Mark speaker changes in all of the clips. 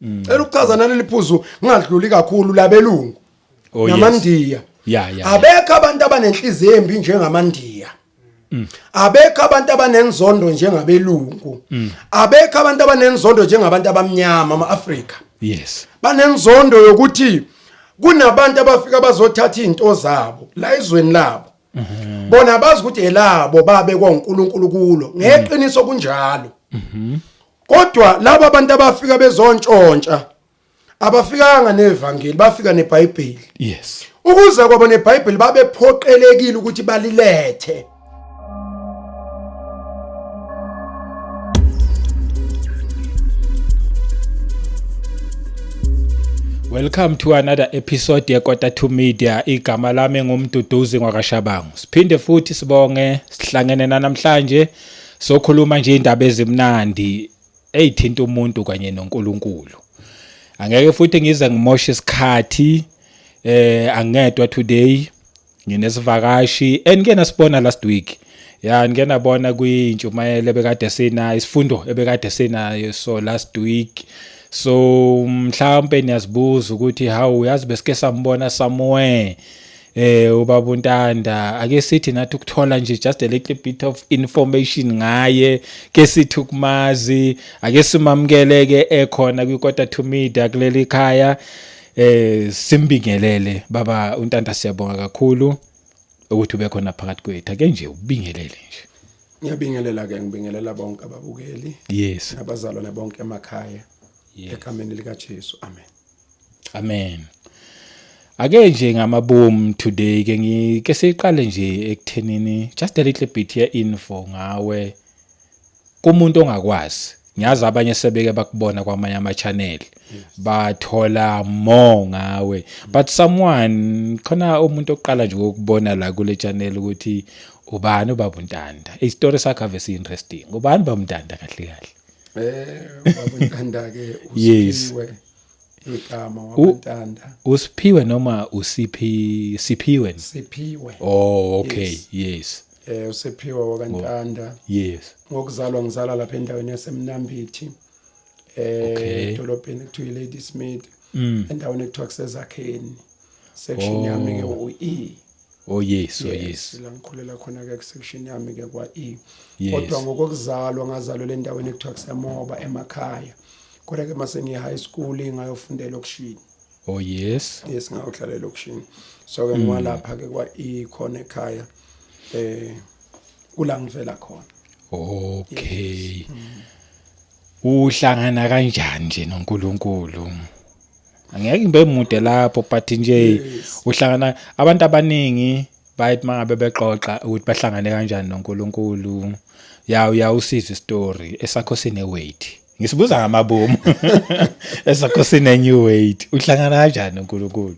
Speaker 1: Cela ukuchaza naleli phuzu ngingadluli kakhulu labelungu.
Speaker 2: Oh, yes.
Speaker 1: NamaNdiya.
Speaker 2: Yeah.
Speaker 1: Abekho abantu abanenhliziyo embi njengamaNdiya. Abekho abantu abanenzondo njengabelungu. Abekho abantu abanenzondo njengabantu abamnyama ama-Afrika.
Speaker 2: Yes.
Speaker 1: Banenzondo yokuthi kunabantu abafika bazothatha izinto zabo la ezweni labo. Bona bazi ukuthi elabo babekwa uNkulunkulu kulo. Ngeqiniso kunjalo. Kodwa laba abantu abafika bezontshontsha abafikanga nevangeli bafika neBhayibheli.
Speaker 2: Yes.
Speaker 1: Ukuze kwabo neBhayibheli babephoqelekile ukuthi balilethe.
Speaker 2: Welcome to another episode yeKota 2 Media. Igama lami nguMduduzi ngwakaShabangu. Siphinde futhi sibonge sihlangene namhlanje sokhuluma nje indaba ezimnandi eyithinta umuntu kanye noNkulunkulu. Angeke futhi ngize ngimoshe isikhathi angedwa today, nginesivakashi enike nasibona last week. Ya, nike nabona kwintshumayelo ebekade sinayo, isifundo ebekade sinayo so last week. So mhlawumbe niyazibuza ukuthi hawu, uyazi besike sambona somewhere ubaba uNtanda. Ake sithi nathi ukuthola nje just a little bit of information ngaye, ke sithi ukumazi, ake simamukele ke ekhona kwiKota 2 Media kuleli khaya. Simbingelele baba uNtanda, siyabonga kakhulu ukuthi ube khona phakathi kwethu. Ake nje ubingelele nje.
Speaker 1: Ngiyabingelela ke, ngibingelela bonke ababukeli.
Speaker 2: Yes.
Speaker 1: Nabazalwane bonke emakhaya. Egameni lika Jesu. Amen.
Speaker 2: Amen. Ake nje ngamabomu today ke ngike siqale nje ekuthenini just a little bit ye info ngawe kumuntu ongakwazi. Ngiyazi abanye sebeke bakubona kwamanye ama channel bathola more ngawe, but someone khona umuntu oqala nje ukubona la kule channel ukuthi ubani ubaba uNtanda. Isitori sakhe ave si interesting. Ubani ubaba uNtanda kahle kahle?
Speaker 1: Ubaba uNtanda ke
Speaker 2: Yes.
Speaker 1: uSiphiwe igama waNtanda.
Speaker 2: Usiphiwe noma usiphi Siphiwe?
Speaker 1: Siphiwe.
Speaker 2: Oh, okay.
Speaker 1: Yes.
Speaker 2: Yes.
Speaker 1: Usiphiwe wakaNtanda.
Speaker 2: Yes.
Speaker 1: Ngokuzalwa ngizalwa lapha endaweni yaseMnambithi.
Speaker 2: Okay.
Speaker 1: Edolobheni kuthiwa iLadysmith. Endaweni ekuthiwa kuseZakheni. Section yami ke u-E.
Speaker 2: Oh yes, oh yes.
Speaker 1: La ngikhulela khona ke section yami ke kwa E.
Speaker 2: Yes.
Speaker 1: Kodwa ngokuzalwa ngazalwa endaweni ekuthiwa kuseMoba emakhaya. Kodwa ke mase ngiye high school ngayofunda elokishini.
Speaker 2: Oh yes.
Speaker 1: Yes, ngayohlala elokishini. So ke ngiwalapha ke kwa E khona ekhaya. Kula ngivela khona.
Speaker 2: Okay. Uhlangana kanjani nje noNkulunkulu? Angeke ngibe mude lapho, but nje uhlangana abantu abaningi bayithi mangabe bexoxa ukuthi bahlangane kanjani noNkulunkulu, ya uyawusiza story esakho sine weight. Ngisibuza ngamabomu. Esakho sine new weight. Uhlangana kanjani noNkulunkulu?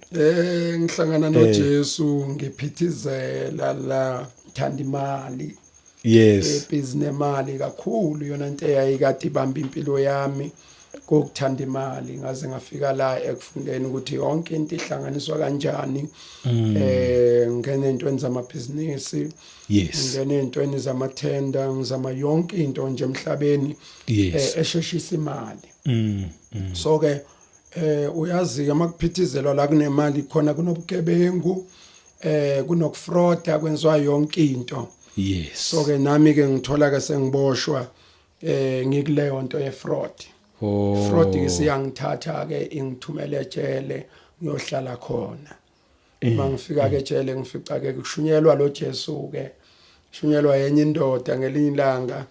Speaker 1: Ngihlangana noJesu ngiphithizela la, thanda imali.
Speaker 2: Yes.
Speaker 1: Ebhizi nemali kakhulu, yona into eyayikade ibamba impilo yami kokuthanda imali, ngaze ngafika la ekufundeni ukuthi yonke into ihlanganiswa kanjani. Ngene entweni zamabhizinisi.
Speaker 2: Yes.
Speaker 1: Ngene entweni zamathenda, ngizama yonke into nje emhlabeni esheshisa imali. So ke uyazi ke makuphithizelwa la kunemali khona kunobugebengu, kunokufroda, kwenziwa yonke into.
Speaker 2: Yes.
Speaker 1: So ke nami ke ngithola ke sengiboshwa ngikuleyo nto ye fraud.
Speaker 2: Oh.
Speaker 1: Fraud ke siyangithatha ke ingithumele ejele ngiyohlala khona. Uma ngifika ke ejele ngifica ke kushunyelwa lo Jesu ke. Shunyelwa yenye indoda ngelinye ilanga.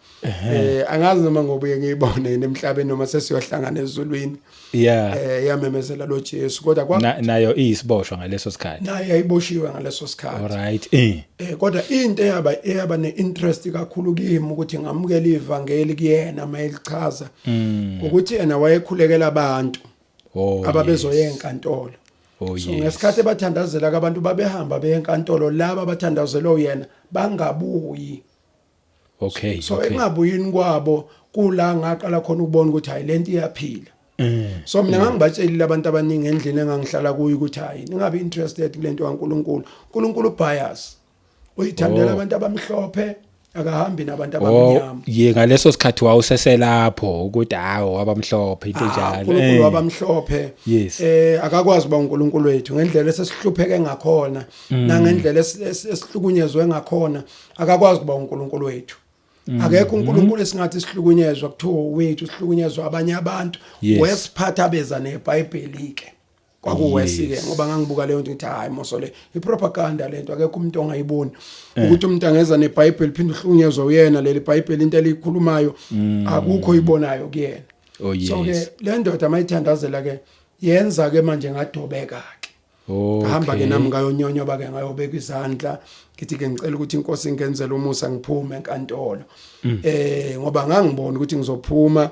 Speaker 1: Angazi noma ngobuye ngiyibone yini emhlabeni noma sesiyohlangana ezulwini.
Speaker 2: Yeah.
Speaker 1: Yamemezela lo Jesu kodwa kwa
Speaker 2: Nayo iyisiboshwa ngaleso sikhathi.
Speaker 1: Nayo yayiboshiwe ngaleso sikhathi.
Speaker 2: All right.
Speaker 1: Kodwa into eyaba neinterest kakhulu kimi ukuthi ngamukele ivangeli kuyena mayelichaza ukuthi yena wayekhulekela abantu
Speaker 2: Oh,
Speaker 1: ababezoya
Speaker 2: yes.
Speaker 1: enkantolo.
Speaker 2: Oh,
Speaker 1: So
Speaker 2: yes.
Speaker 1: ngesikhathi ebathandazela abantu babehamba beye enkantolo, laba abathandazelwe uyena bangabuyi.
Speaker 2: Okay.
Speaker 1: So
Speaker 2: okay.
Speaker 1: ekungabuyini kwabo kula ngaqala khona ukubona ukuthi hayi lento iyaphila. So mina ngangibatshelile abantu abaningi endlini engangihlala kuyo ukuthi hayi ningabe interested kulento kaNkuluNkulu. uNkulunkulu bias. Uyithandela
Speaker 2: Oh.
Speaker 1: abantu abamhlophe Akahambi nabantu
Speaker 2: Oh,
Speaker 1: abamnyama.
Speaker 2: ye, ngaleso sikhathi wawuseselapho ukuthi hawo, wabamhlophe, into
Speaker 1: Ah,
Speaker 2: enjalo.
Speaker 1: uNkulunkulu wabamhlophe akakwazi uba uNkulunkulu wethu ngendlela esesihlupheke ngakhona nangendlela esihlukunyezwe ngakhona. Akakwazi kuba uNkulunkulu wethu. Akekho uNkulunkulu esingathi sihlukunyezwa kuthiwa wethu, sihlukunyezwa abanye abantu. Wesiphatha beza neBhayibheli ke, kwakuwesi ke, ngoba ngangibuka leyo nto ngithi, hayi moso, le ipropaganda lento. Akekho umuntu ongayiboni ukuthi umuntu angeza neBhayibheli, phinde uhlukunyezwa uyena. Leli Bhayibheli, into elikhulumayo akukho ibonayo kuyena. So ke le ndoda mayithandazela ke, yenza ke manje ngadobeka ke. Ngahamba ke nami ngayonyonyoba ke, ngayobeka izandla, ngithi ke ngicela ukuthi inkosi ingenzele umusa, ngiphume enkantolo, ngoba ngangibona ukuthi ngizophuma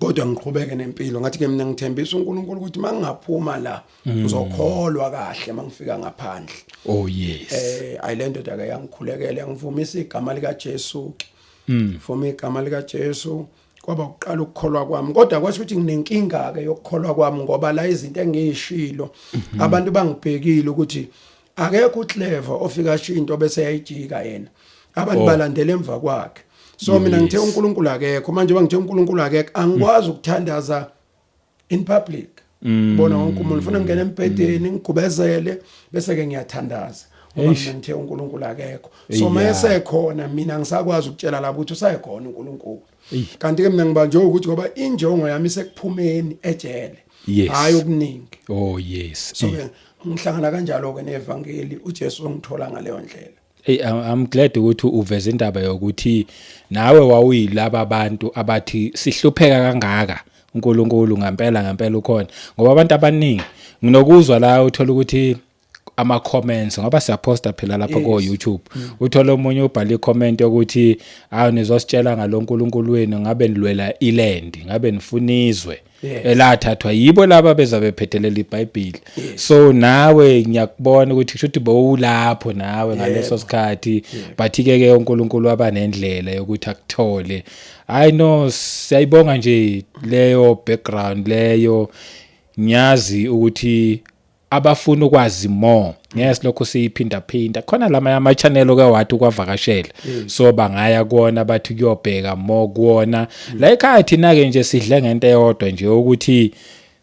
Speaker 1: kodwa ngiqhubeke nempilo. Ngathi ke mina ngithembisa uNkulunkulu ukuthi mangingaphuma la, ngizokholwa kahle mangifika ngaphandle. Ayilendoda ke yangikhulekela, yangivumisa igama lika Jesu ke. Vuma igama lika Jesu, kwaba ukuqala ukukholwa kwami. Kodwa kwasho ukuthi nginenkinga ke yokukholwa kwami, ngoba la izinto engiyishilo, abantu bangibhekile ukuthi akekho uclever ofika asho into bese yayijika yena, abantu balandela emva kwakhe. So mina ngithe uNkulunkulu akekho. Manje bangithe uNkulunkulu akekho, angikwazi ukuthandaza in public, bona wonke umuntu. Ufuna ngene embhedeni, ngigubezele, bese ke ngiyathandaza, ngoba
Speaker 2: Eish.
Speaker 1: mina ngithe uNkulunkulu akekho. So mayese khona, mina ngisakwazi ukutshela labo ukuthi usayikhona uNkulunkulu. Kanti ke mina ngibanjwe ukuthi ngoba injongo yami isekuphumeni ejele, hayi okuningi. So ke ngihlangana kanjalo ke nevangeli, uJesu ongithola ngaleyo ndlela.
Speaker 2: Hey, I'm glad ukuthi uveze indaba yokuthi nawe wawuyilaba abantu abathi sihlupheka kangaka, uNkulunkulu ngempela ngempela ukhona, ngoba abantu abaningi nginokuzwa la uthola ukuthi ama comments, ngoba siyaposta phela lapha ko YouTube, uthola omunye ubhala i-comment yokuthi, awu, nizositshela ngaloNkulunkulu wenu, ngabe nilwela iland, ngabe nifuna izwe elathathwa yibo laba beza bephethelela iBhayibheli. So nawe ngiyakubona ukuthi kusho ukuthi bowulapho nawe ngaleso sikhathi, but ke ke uNkulunkulu waba nendlela yokuthi akuthole. I know, siyayibonga nje leyo background leyo. Ngiyazi ukuthi abafuna ukwazi more, ngeke silokhu siyiphinda phinda khona lama ama channel oke wathi ukwavakashela, so bangaya kuona bathi kuyobheka more kuona. La ekhaya thina ke nje sidle ngento eyodwa nje, ukuthi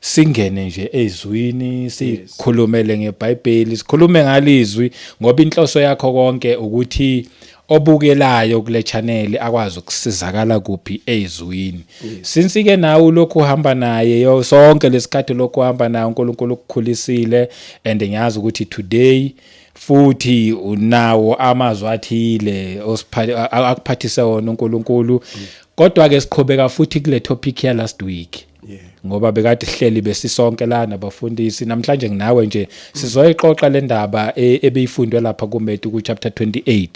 Speaker 2: singene nje ezwini, sikhulumele ngeBhayibheli, sikhulume ngalizwi, ngoba inhloso yakho konke ukuthi obukelayo kule channel akwazi ukusizakala kuphi ezwini. Since ke nawe ulokhu uhamba naye yo sonke lesikhathi, lokhu uhamba naye, uNkulunkulu ukukhulisile, and ngiyazi ukuthi today futhi unawo amazwi athile akuphathise wona uNkulunkulu. Kodwa ke siqhubeka futhi kule topic ya last week, ngoba bekade sihleli besisonke la nabafundisi. Namhlanje nginawe nje, sizoyixoxa le ndaba ebeyifundwe lapha kuMatthew ku chapter 28,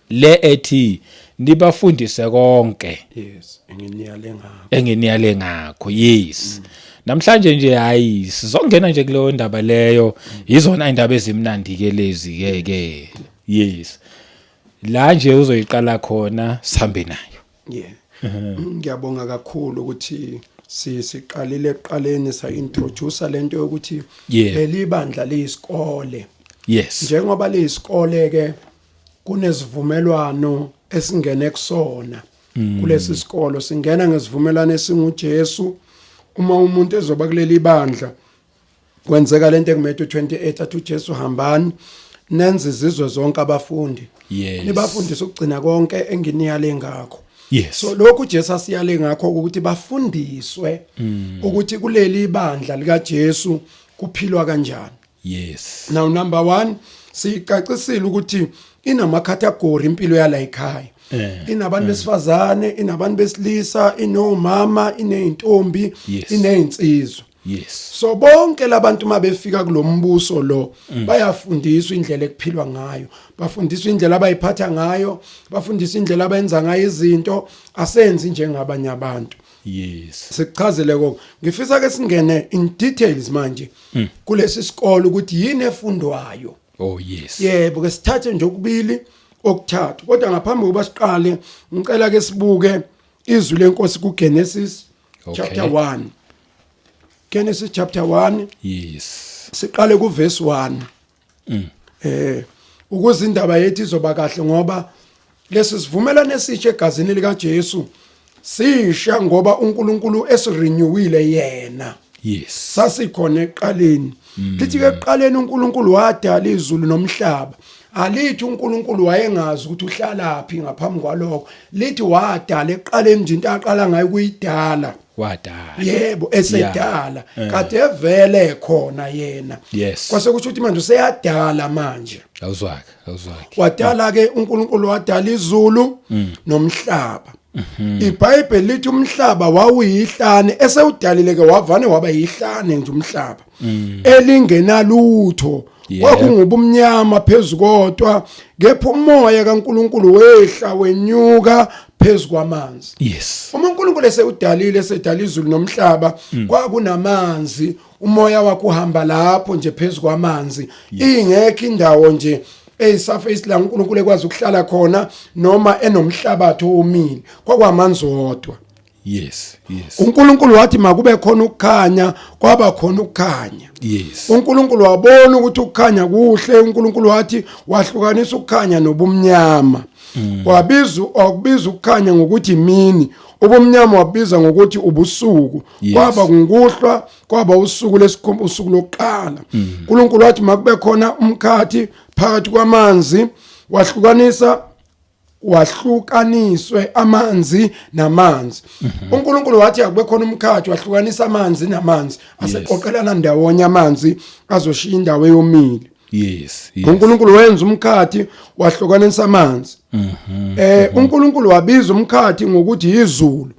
Speaker 2: le ethi nibafundise konke
Speaker 1: Yes, enginiyale ngakho.
Speaker 2: Enginiyale ngakho, yes. Namhlanje nje, hayi, sizongena nje kuleyo ndaba leyo. Izona indaba ezimnandi ke lezi ke ke yes, la nje uzoyiqala khona, sihambe nayo.
Speaker 1: Yeah, ngiyabonga kakhulu ukuthi siqalile ekuqaleni, sa introduce lento yokuthi leli bandla liyisikole. Njengoba liyisikole ke, kunezivumelwano esingene kusona kulesi sikolo. Singena ngesivumelwano esinguJesu. Uma umuntu ezoba kuleli bandla, kwenzeka lento ekuMatthew 28, athi uJesu, hambani nenze izizwe zonke abafundi, nibafundise ukugcina konke enginiyale ngakho. So lokhu uJesu asiyale ngakho ukuthi bafundiswe ukuthi kuleli bandla lika Jesu kuphilwa kanjani. Now, number 1, sicacisile ukuthi inama category impilo yala ekhaya. Inabantu besifazane, inabantu besilisa, inomama, inezintombi, inezinsizwa. So bonke labantu mabefika kulombuso lo, bayafundiswa indlela ekuphilwa ngayo, bafundiswa indlela abayiphatha ngayo, bafundiswa indlela abenza ngayo izinto, asenzi njengabanye abantu. Sikuchazele konke. Ngifisa ke singene in details manje kulesi sikole, ukuthi yini efundwayo.
Speaker 2: Oh yes.
Speaker 1: Yebo ke, sithathe nje okubili, okuthathu, kodwa ngaphambi kokuba siqale, ngicela ke sibuke izwi lenkosi kuGenesis chapter 1. Genesis chapter 1. Siqale kuverse 1 ukuze indaba yethu izoba kahle, ngoba Lesi sivumelwano esisha egazini lika Jesu sisha ngoba uNkulunkulu esirenewile yena.
Speaker 2: Yes.
Speaker 1: Sasikhona ekuqaleni. Lithi ke ekuqaleni uNkulunkulu wadala izulu nomhlaba. Alithi uNkulunkulu wayengazi ukuthi uhlalaphi ngaphambi kwalokho. Lithi wadala ekuqaleni nje into aqala ngayo kuyidala.
Speaker 2: Wadala.
Speaker 1: Yebo, esedala. Kade evele khona yena.
Speaker 2: Yes.
Speaker 1: Kwase kusho ukuthi manje useyadala manje.
Speaker 2: Awuzwake, awuzwake.
Speaker 1: Wadala ke uNkulunkulu wadala izulu nomhlaba. IBhayibheli lithi umhlaba wawuyihlane esewudalile ke wavane waba yihlane nje umhlaba. Elingenalutho. Kwakungubumnyama phezukodwa kepha umoya kaNkulunkulu wehla wenyuka phezukwamanzi.
Speaker 2: Yes.
Speaker 1: Uma uNkulunkulu esewudalile esedala izulu nomhlaba kwakunamanzi umoya wakhe uhamba lapho nje phezukwamanzi ingekho indawo nje eyisurface la uNkulunkulu ekwazi ukuhlala khona noma enomhlabathi owomile kwakwamanzi wodwa.
Speaker 2: Yes, yes.
Speaker 1: uNkulunkulu wathi makube khona ukukhanya kwaba khona ukukhanya.
Speaker 2: Yes.
Speaker 1: uNkulunkulu wabona ukuthi ukukhanya kuhle uNkulunkulu wathi wahlukanisa ukukhanya nobumnyama. Wabiza wakubiza ukukhanya ngokuthi imini ubumnyama wabiza ngokuthi ubusuku.
Speaker 2: Yes.
Speaker 1: Kwaba ngukuhlwa kwaba usuku lesikhomba usuku lokuqala. uNkulunkulu wathi makube khona umkhathi phakathi kwamanzi wahlukanisa wahlukaniswe amanzi namanzi. uNkulunkulu wathi akube khona umkhathi wahlukanisa amanzi namanzi aseqoqelana ndawonye amanzi azoshiya indawo eyomile.
Speaker 2: Yes, yes.
Speaker 1: uNkulunkulu wenza umkhathi wahlukanisa amanzi. uNkulunkulu wabiza umkhathi ngokuthi izulu.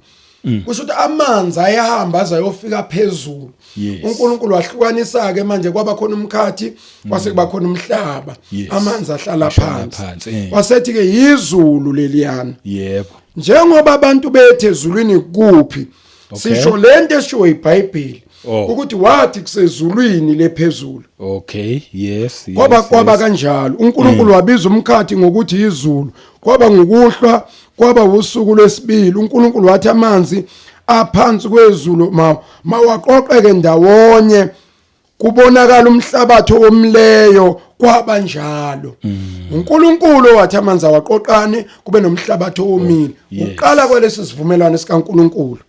Speaker 1: Kusho ukuthi amanzi ayahamba aze ayofika phezulu.
Speaker 2: Yes.
Speaker 1: uNkulunkulu wahlukanisa ke manje kwaba khona umkhathi kwase kuba khona umhlaba.
Speaker 2: Yes.
Speaker 1: Amanzi ahlala
Speaker 2: Ahlala
Speaker 1: phansi.
Speaker 2: phansi, eh.
Speaker 1: Wasethi ke izulu leliyana.
Speaker 2: Yebo.
Speaker 1: Njengoba abantu bethe ezulwini kuphi?
Speaker 2: Okay.
Speaker 1: Sisho lento eshiwo iBhayibheli
Speaker 2: Oh.
Speaker 1: ukuthi wathi kusezulwini lephezulu.
Speaker 2: Okay, yes, yes.
Speaker 1: Kwaba kwaba
Speaker 2: yes.
Speaker 1: kanjalo uNkulunkulu wabiza umkhathi ngokuthi izulu kwaba ngukuhlwa kwaba usuku lwesibili uNkulunkulu wathi amanzi aphansi kwezulu mawaqoqeke ndawonye kubonakala umhlabathi owomileyo kwaba njalo. uNkulunkulu wathi amanzi awaqoqane kube nomhlabathi owomile.
Speaker 2: Yes.
Speaker 1: Uqala kwalesi sivumelwano sikaNkulunkulu.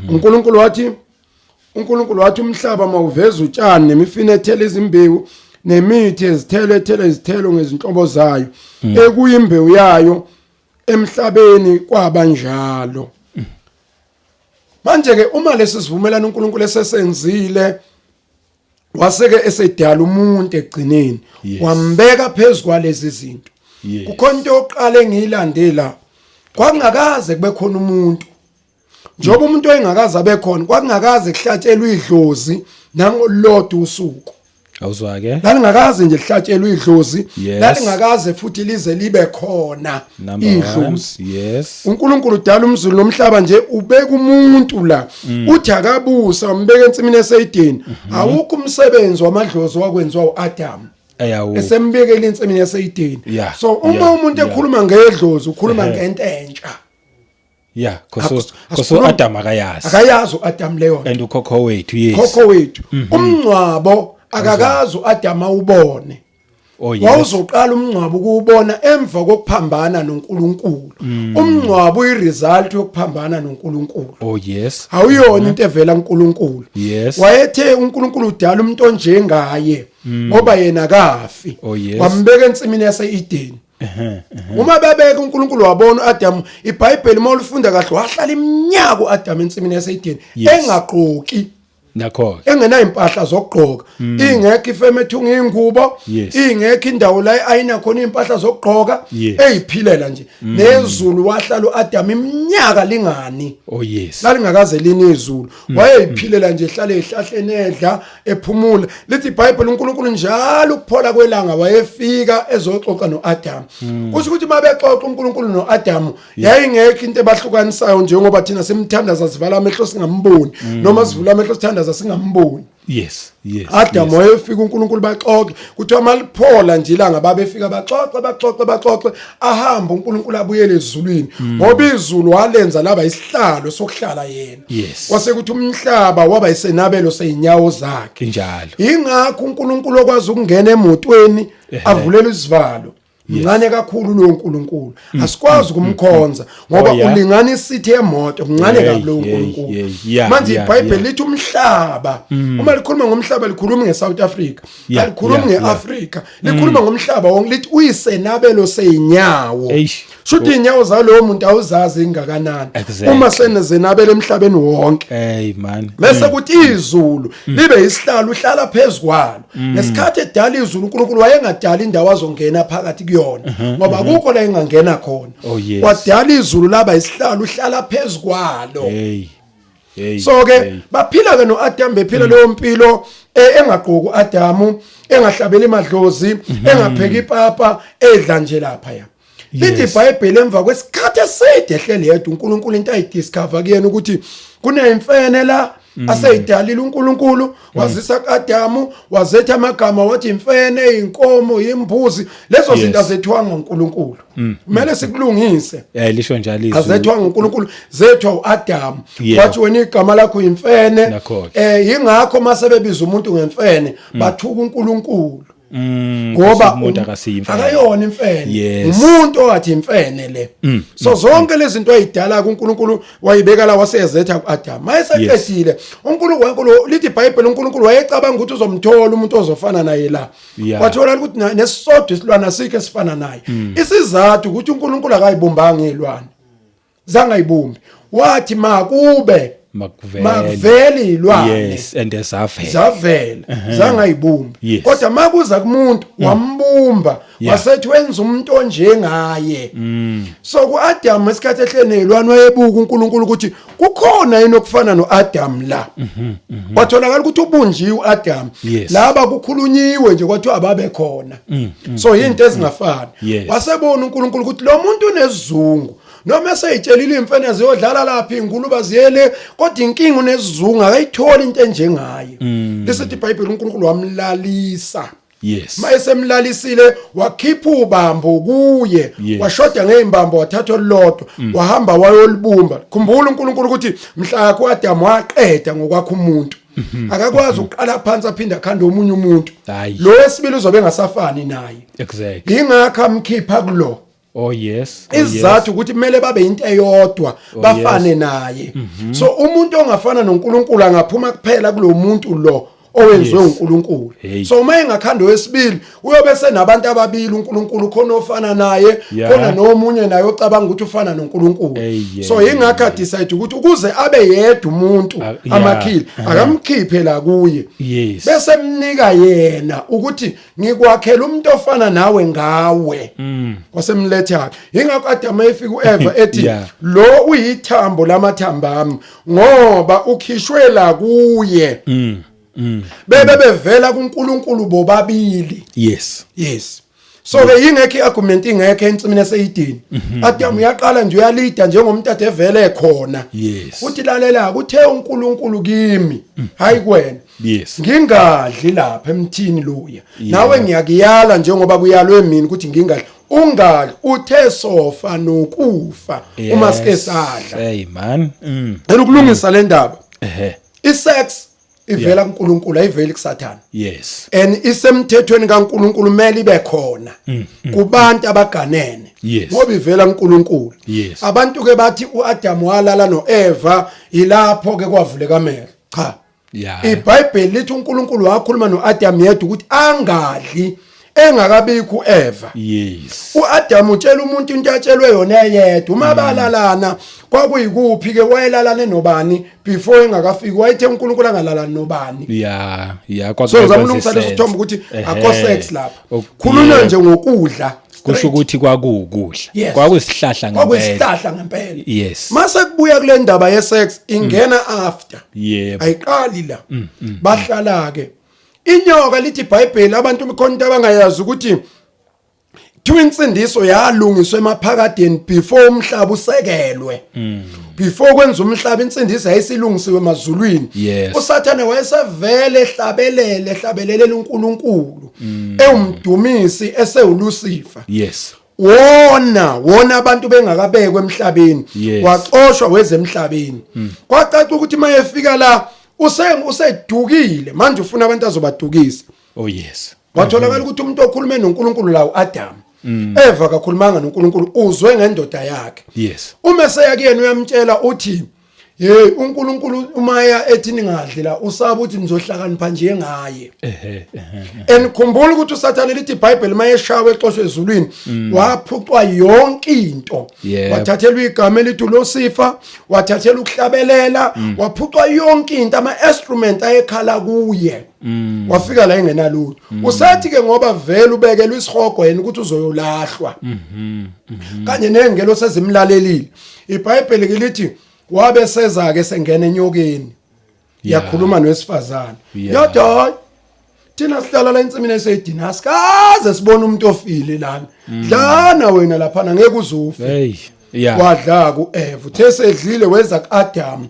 Speaker 1: uNkulunkulu wathi uNkulunkulu wathi umhlaba mawuveza utshani nemifino ethela izimbewu nemithi ezithelo ethela izithelo ngezinhlobo zayo ekuyimbewu yayo emhlabeni kwaba njalo. Manje ke uma lesi sivumelwano uNkulunkulu esesenzile waseke esedala umuntu egcineni
Speaker 2: Yes.
Speaker 1: wambeka phezulu kwalezi zinto.
Speaker 2: Yes.
Speaker 1: Kukhona into yokuqala engiyilandela kwakungakaze kube khona umuntu njengoba umuntu engakaze abe khona kwakungakaze kuhlatshelwe idlozi nangolodwa usuku.
Speaker 2: Awuzwa ke?
Speaker 1: Lalingakaze nje lihlatshelwe idlozi
Speaker 2: Yes.
Speaker 1: lalingakaze futhi lize libe khona
Speaker 2: Number one.
Speaker 1: idlozi.
Speaker 2: Yes.
Speaker 1: uNkulunkulu udala umzulu nomhlaba nje ubeka umuntu la uthi akabusa umbeka ensimini eseyideni awukho umsebenzi wamadlozi wakwenziwa uAdam
Speaker 2: Ayawu.
Speaker 1: esembekele ensimini yaseyideni.
Speaker 2: Yeah,
Speaker 1: So uma
Speaker 2: yeah,
Speaker 1: umuntu
Speaker 2: yeah.
Speaker 1: ekhuluma ngedlozi ukhuluma ngento entsha.
Speaker 2: Yeah, koso
Speaker 1: Akus-
Speaker 2: koso
Speaker 1: asikhulumi-
Speaker 2: Adam akayazi.
Speaker 1: Akayazi uAdam leyo nto.
Speaker 2: And ukhokho wethu, yes.
Speaker 1: Khokho wethu umngcwabo akakazi uAdam awubone.
Speaker 2: Oh yes.
Speaker 1: Wawuzoqala umngcwabo ukuwubona emva kokuphambana noNkulunkulu. Umngcwabo uyiresult yokuphambana noNkulunkulu.
Speaker 2: Oh yes.
Speaker 1: Awuyona into evela kuNkulunkulu.
Speaker 2: Yes.
Speaker 1: Wayethe uNkulunkulu udala umuntu onjengaye ngoba yena akafi.
Speaker 2: Oh, yes.
Speaker 1: Wambeka ensimini yaseEden. Uma bebeka uNkulunkulu wabona uAdam iBhayibheli uma ulifunda kahle wahlala iminyaka uAdam ensimini yaseEden
Speaker 2: Yes.
Speaker 1: engagqoki
Speaker 2: Nakho.
Speaker 1: engenayo impahla zokugqoka ingekho ifeme ethunga ingubo
Speaker 2: Yes.
Speaker 1: ingekho indawo la ayina khona impahla zokugqoka
Speaker 2: Yes.
Speaker 1: eyiphilela nje nezulu wahlala uAdam iminyaka lingani
Speaker 2: Oh yes.
Speaker 1: lalingakaze lini izulu wayeyiphilela nje ehlale ehlahleni edla ephumula lithi iBhayibheli uNkulunkulu njalo ukuphola kwelanga wayefika ezoxoxa noAdam kusho ukuthi mabexoxa uNkulunkulu noAdam yayingekho into ebahlukanisayo njengoba thina simthandaza sivala amehlo singamboni noma sivula amehlo sithandaza singamboni.
Speaker 2: Yes, yes.
Speaker 1: Adam
Speaker 2: yes.
Speaker 1: wayefika uNkulunkulu baxoxe kuthiwa maliphola nje ilanga babefika baxoxe baxoxe baxoxe ahambe uNkulunkulu abuyele ezulwini ngoba izulu walenza laba isihlalo sokuhlala yena.
Speaker 2: Yes.
Speaker 1: Kwase kuthi umhlaba waba isenabelo seyinyawo zakhe.
Speaker 2: Injalo.
Speaker 1: Ingakho uNkulunkulu okwazi ukungena emotweni
Speaker 2: Ehhe.
Speaker 1: avulele isivalo. Mncane kakhulu lo nkulunkulu, asikwazi ukumkhonza ngoba
Speaker 2: Oh, yeah.
Speaker 1: ulingana isithi yemoto, mncane
Speaker 2: Hey,
Speaker 1: kabi lo
Speaker 2: hey,
Speaker 1: nkulunkulu.
Speaker 2: hey,
Speaker 1: Manje iBhayibheli lithi umhlaba, uma likhuluma ngomhlaba likhuluma ngeSouth Africa, alikhulumi ngeAfrica, likhuluma ngomhlaba wonke, lithi uyisenabelo seyinyawo.
Speaker 2: Eish.
Speaker 1: Shuthi inyawo zalowo muntu awuzazi ingakanani uma senezenabelo emhlabeni wonke.
Speaker 2: Hey man.
Speaker 1: Bese kuthi izulu libe isihlalo uhlala phezukwalo. Ngesikhathi edala izulu uNkulunkulu wayengadala indawo azongena phakathi kuyona, ngoba akukho la engangena khona.
Speaker 2: Oh, yes.
Speaker 1: Wadala izulu laba isihlalo uhlala phezukwalo.
Speaker 2: Hey. Hey.
Speaker 1: So ke
Speaker 2: hey.
Speaker 1: baphila ke noAdam, bephila leyo mpilo engagqoki uAdamu, engahlabeli madlozi, engapheki ipapa, edla nje lapha ya. Lithi iBhayibheli emva kwesikhathi eside ehleli yedwa uNkulunkulu, into ayidiscover kuyena ukuthi kuneyimfene la aseyidalile uNkulunkulu, wazisa kuAdamu, wazetha amagama, wathi imfene, inkomo, imbuzi, lezo zinto azethiwanga uNkulunkulu, kumele sikulungise.
Speaker 2: Lisho njalo izwi.
Speaker 1: Azethwa nguNkulunkulu, zethwa uAdam. Wathi wena igama lakho imfene.
Speaker 2: Nakho-ke.
Speaker 1: Ingakho mase bebiza umuntu ngemfene bathuka uNkulunkulu, ngoba
Speaker 2: umuntu akasiyimfene.
Speaker 1: Akayona imfene. Umuntu owathi imfene le. So zonke lezi zinto ayidala kuNkulunkulu wayibeka la, wasezetha kuAdam. Mayeseqedile uNkulunkulu, lithi iBhayibheli uNkulunkulu wayecabanga ukuthi uzomthola umuntu ozofana naye la. Wathola ukuthi nesisodwa isilwana sikho esifana naye. Isizathu ukuthi uNkulunkulu akayibumbanga izilwane, zangayibumbi, wathi makube,
Speaker 2: Makuvele.
Speaker 1: Makuvele izilwane.
Speaker 2: Yes, and ezavela.
Speaker 1: Zavela, zangayibumbi. Kodwa makuza kumuntu wambumba, wasethi wenza umuntu onjengaye. So kuAdam esikhathi ehlele nezilwane wayebuka uNkulunkulu ukuthi kukhona yini okufana noAdam la. Kwatholakala ukuthi ubunjiwe uAdam. Laba kukhulunyiwe nje kwathiwa ababe khona, so into ezingafani. Wasebona uNkulunkulu ukuthi lo muntu unesizungu, noma eseyitshelile imfene ziyodlala lapha, inguluba ziyele, kodwa inkinga unesizungu, akayitholi into enjengaye. Lisithi iBhayibheli uNkulunkulu wamlalisa. Mayesemlalisile wakhipha ubambo kuye. Washoda ngeimbambo, wathatha olulodwa, wahamba wayolibumba. Khumbula uNkulunkulu ukuthi mhla kuAdam waqeda ngokwakha umuntu, akakwazi ukuqala phansi aphinde akhande omunye umuntu.
Speaker 2: Hayi.
Speaker 1: Lo wesibili uzobe engasafani naye. Ingakho amkhipha kulo.
Speaker 2: Oh yes.
Speaker 1: Isizathu ukuthi kumele babe into eyodwa, bafane naye. So umuntu ongafana noNkulunkulu angaphuma kuphela kulo muntu lo owenziwe uNkulunkulu. So uma engakhanda wesibili uyobe senabantu ababili uNkulunkulu, khona ofana naye, khona nomunye naye ocabanga ukuthi ufana noNkulunkulu. So ingakho decide ukuthi ukuze abe yedwa umuntu amakhile, akamkhiphe la kuye, bese mnika yena ukuthi ngikwakhela umuntu ofana nawe ngawe. Wasemletha, ingakho Adam efika uEva ethi lo uyithambo lamathambo ami ngoba ukhishwe la kuye. Bebe bevela kuNkulunkulu bobabili. Yes, so ke ingekho iargument, ingekho ensimini eseyidini. Adam uyaqala nje uyalida njengomuntu ade evele khona. Uthi lalela, kuthe uNkulunkulu kimi, hayi kuwena, ngingadli lapha emthini loya. Nawe ngiyakuyala njengoba kuyalwe mina ukuthi ngingadli, ungadli. Uthe sofa nokufa uma sike sadla.
Speaker 2: Hey man.
Speaker 1: Ngicela ukulungisa le ndaba. Isex ivela kuNkulunkulu, ayiveli kuSathane. And isemthethweni kaNkulunkulu, kumele ibe khona kubantu abaganene, ngoba ivela kuNkulunkulu. Abantu ke bathi uAdam walala noEva, ilapho ke kwavuleka amehlo. Cha. IBhayibheli lithi uNkulunkulu wakhuluma noAdam yedwa ukuthi angadli engakabikho uEva. UAdam utshela umuntu into atshelwe yona eyedwa. Uma balalana kwakuyikuphi ke, wayelalane nobani before engakafiki? Wayethe uNkulunkulu angalalani nobani?
Speaker 2: Yeah,
Speaker 1: So ngizama ukulungisa leso sithombe ukuthi akho sex lapha. Khulunywa nje ngokudla.
Speaker 2: Kusho ukuthi kwakuwukudla.
Speaker 1: Yes.
Speaker 2: Kwakusihlahla ngempela.
Speaker 1: Kwakuyisihlahla ngempela. Mase kubuya kule ndaba yesex, ingena after. Ayiqali la. Bahlala ke. Inyoka, lithi iBhayibheli, abantu khona into abangayazi ukuthi thiwa insindiso yalungiswa emaphakadeni before umhlaba usekelwe. Before kwenza umhlaba, insindiso yayisilungisiwe emazulwini. USathane wayesevele ehlabelele, ehlabelelela uNkulunkulu, ewumdumisi, esewuLucifer. Wona wona abantu bengakabekwe emhlabeni. Waxoshwa wezemhlabeni. Kwacaca ukuthi mayefika la usedukile manje, ufuna abantu azobadukisa.
Speaker 2: Oh yes.
Speaker 1: Watholakala ukuthi umuntu okhulume noNkulunkulu la uAdam. Eva kakhulumanga noNkulunkulu, uzwe ngendoda yakhe. Uma eseya kuyena uyamtshela uthi, hey, uNkulunkulu umaya ethi ningadli la, usaba ukuthi nizohlakanipha njengaye.
Speaker 2: Ehe ehe
Speaker 1: And khumbula ukuthi uSathane, lithi iBhayibheli, mayeshawe exoshwe ezulwini, waphucwa yonke into. Wathathelwa igama elithi uLucifer, wathathelwa ukuhlabelela, waphucwa yonke into, ama instrument ayekhala kuye. Wafika la engenalutho. Usathi ke ngoba vele ubekelwe isihogo yena ukuthi uzoyolahlwa kanye nengelo sezimlalelile. IBhayibheli ke lithi wabe seza ke sengena enyokeni, yakhuluma nowesifazane, yathi, hayi, thina sihlala la ensimini eseyidini, asikaze sibone umuntu ofile lana. Dlana wena laphana, ngeke uzufe.
Speaker 2: Hey, yeah.
Speaker 1: Wadla ku-Eva. Uthe sedlile weza ku-Adam,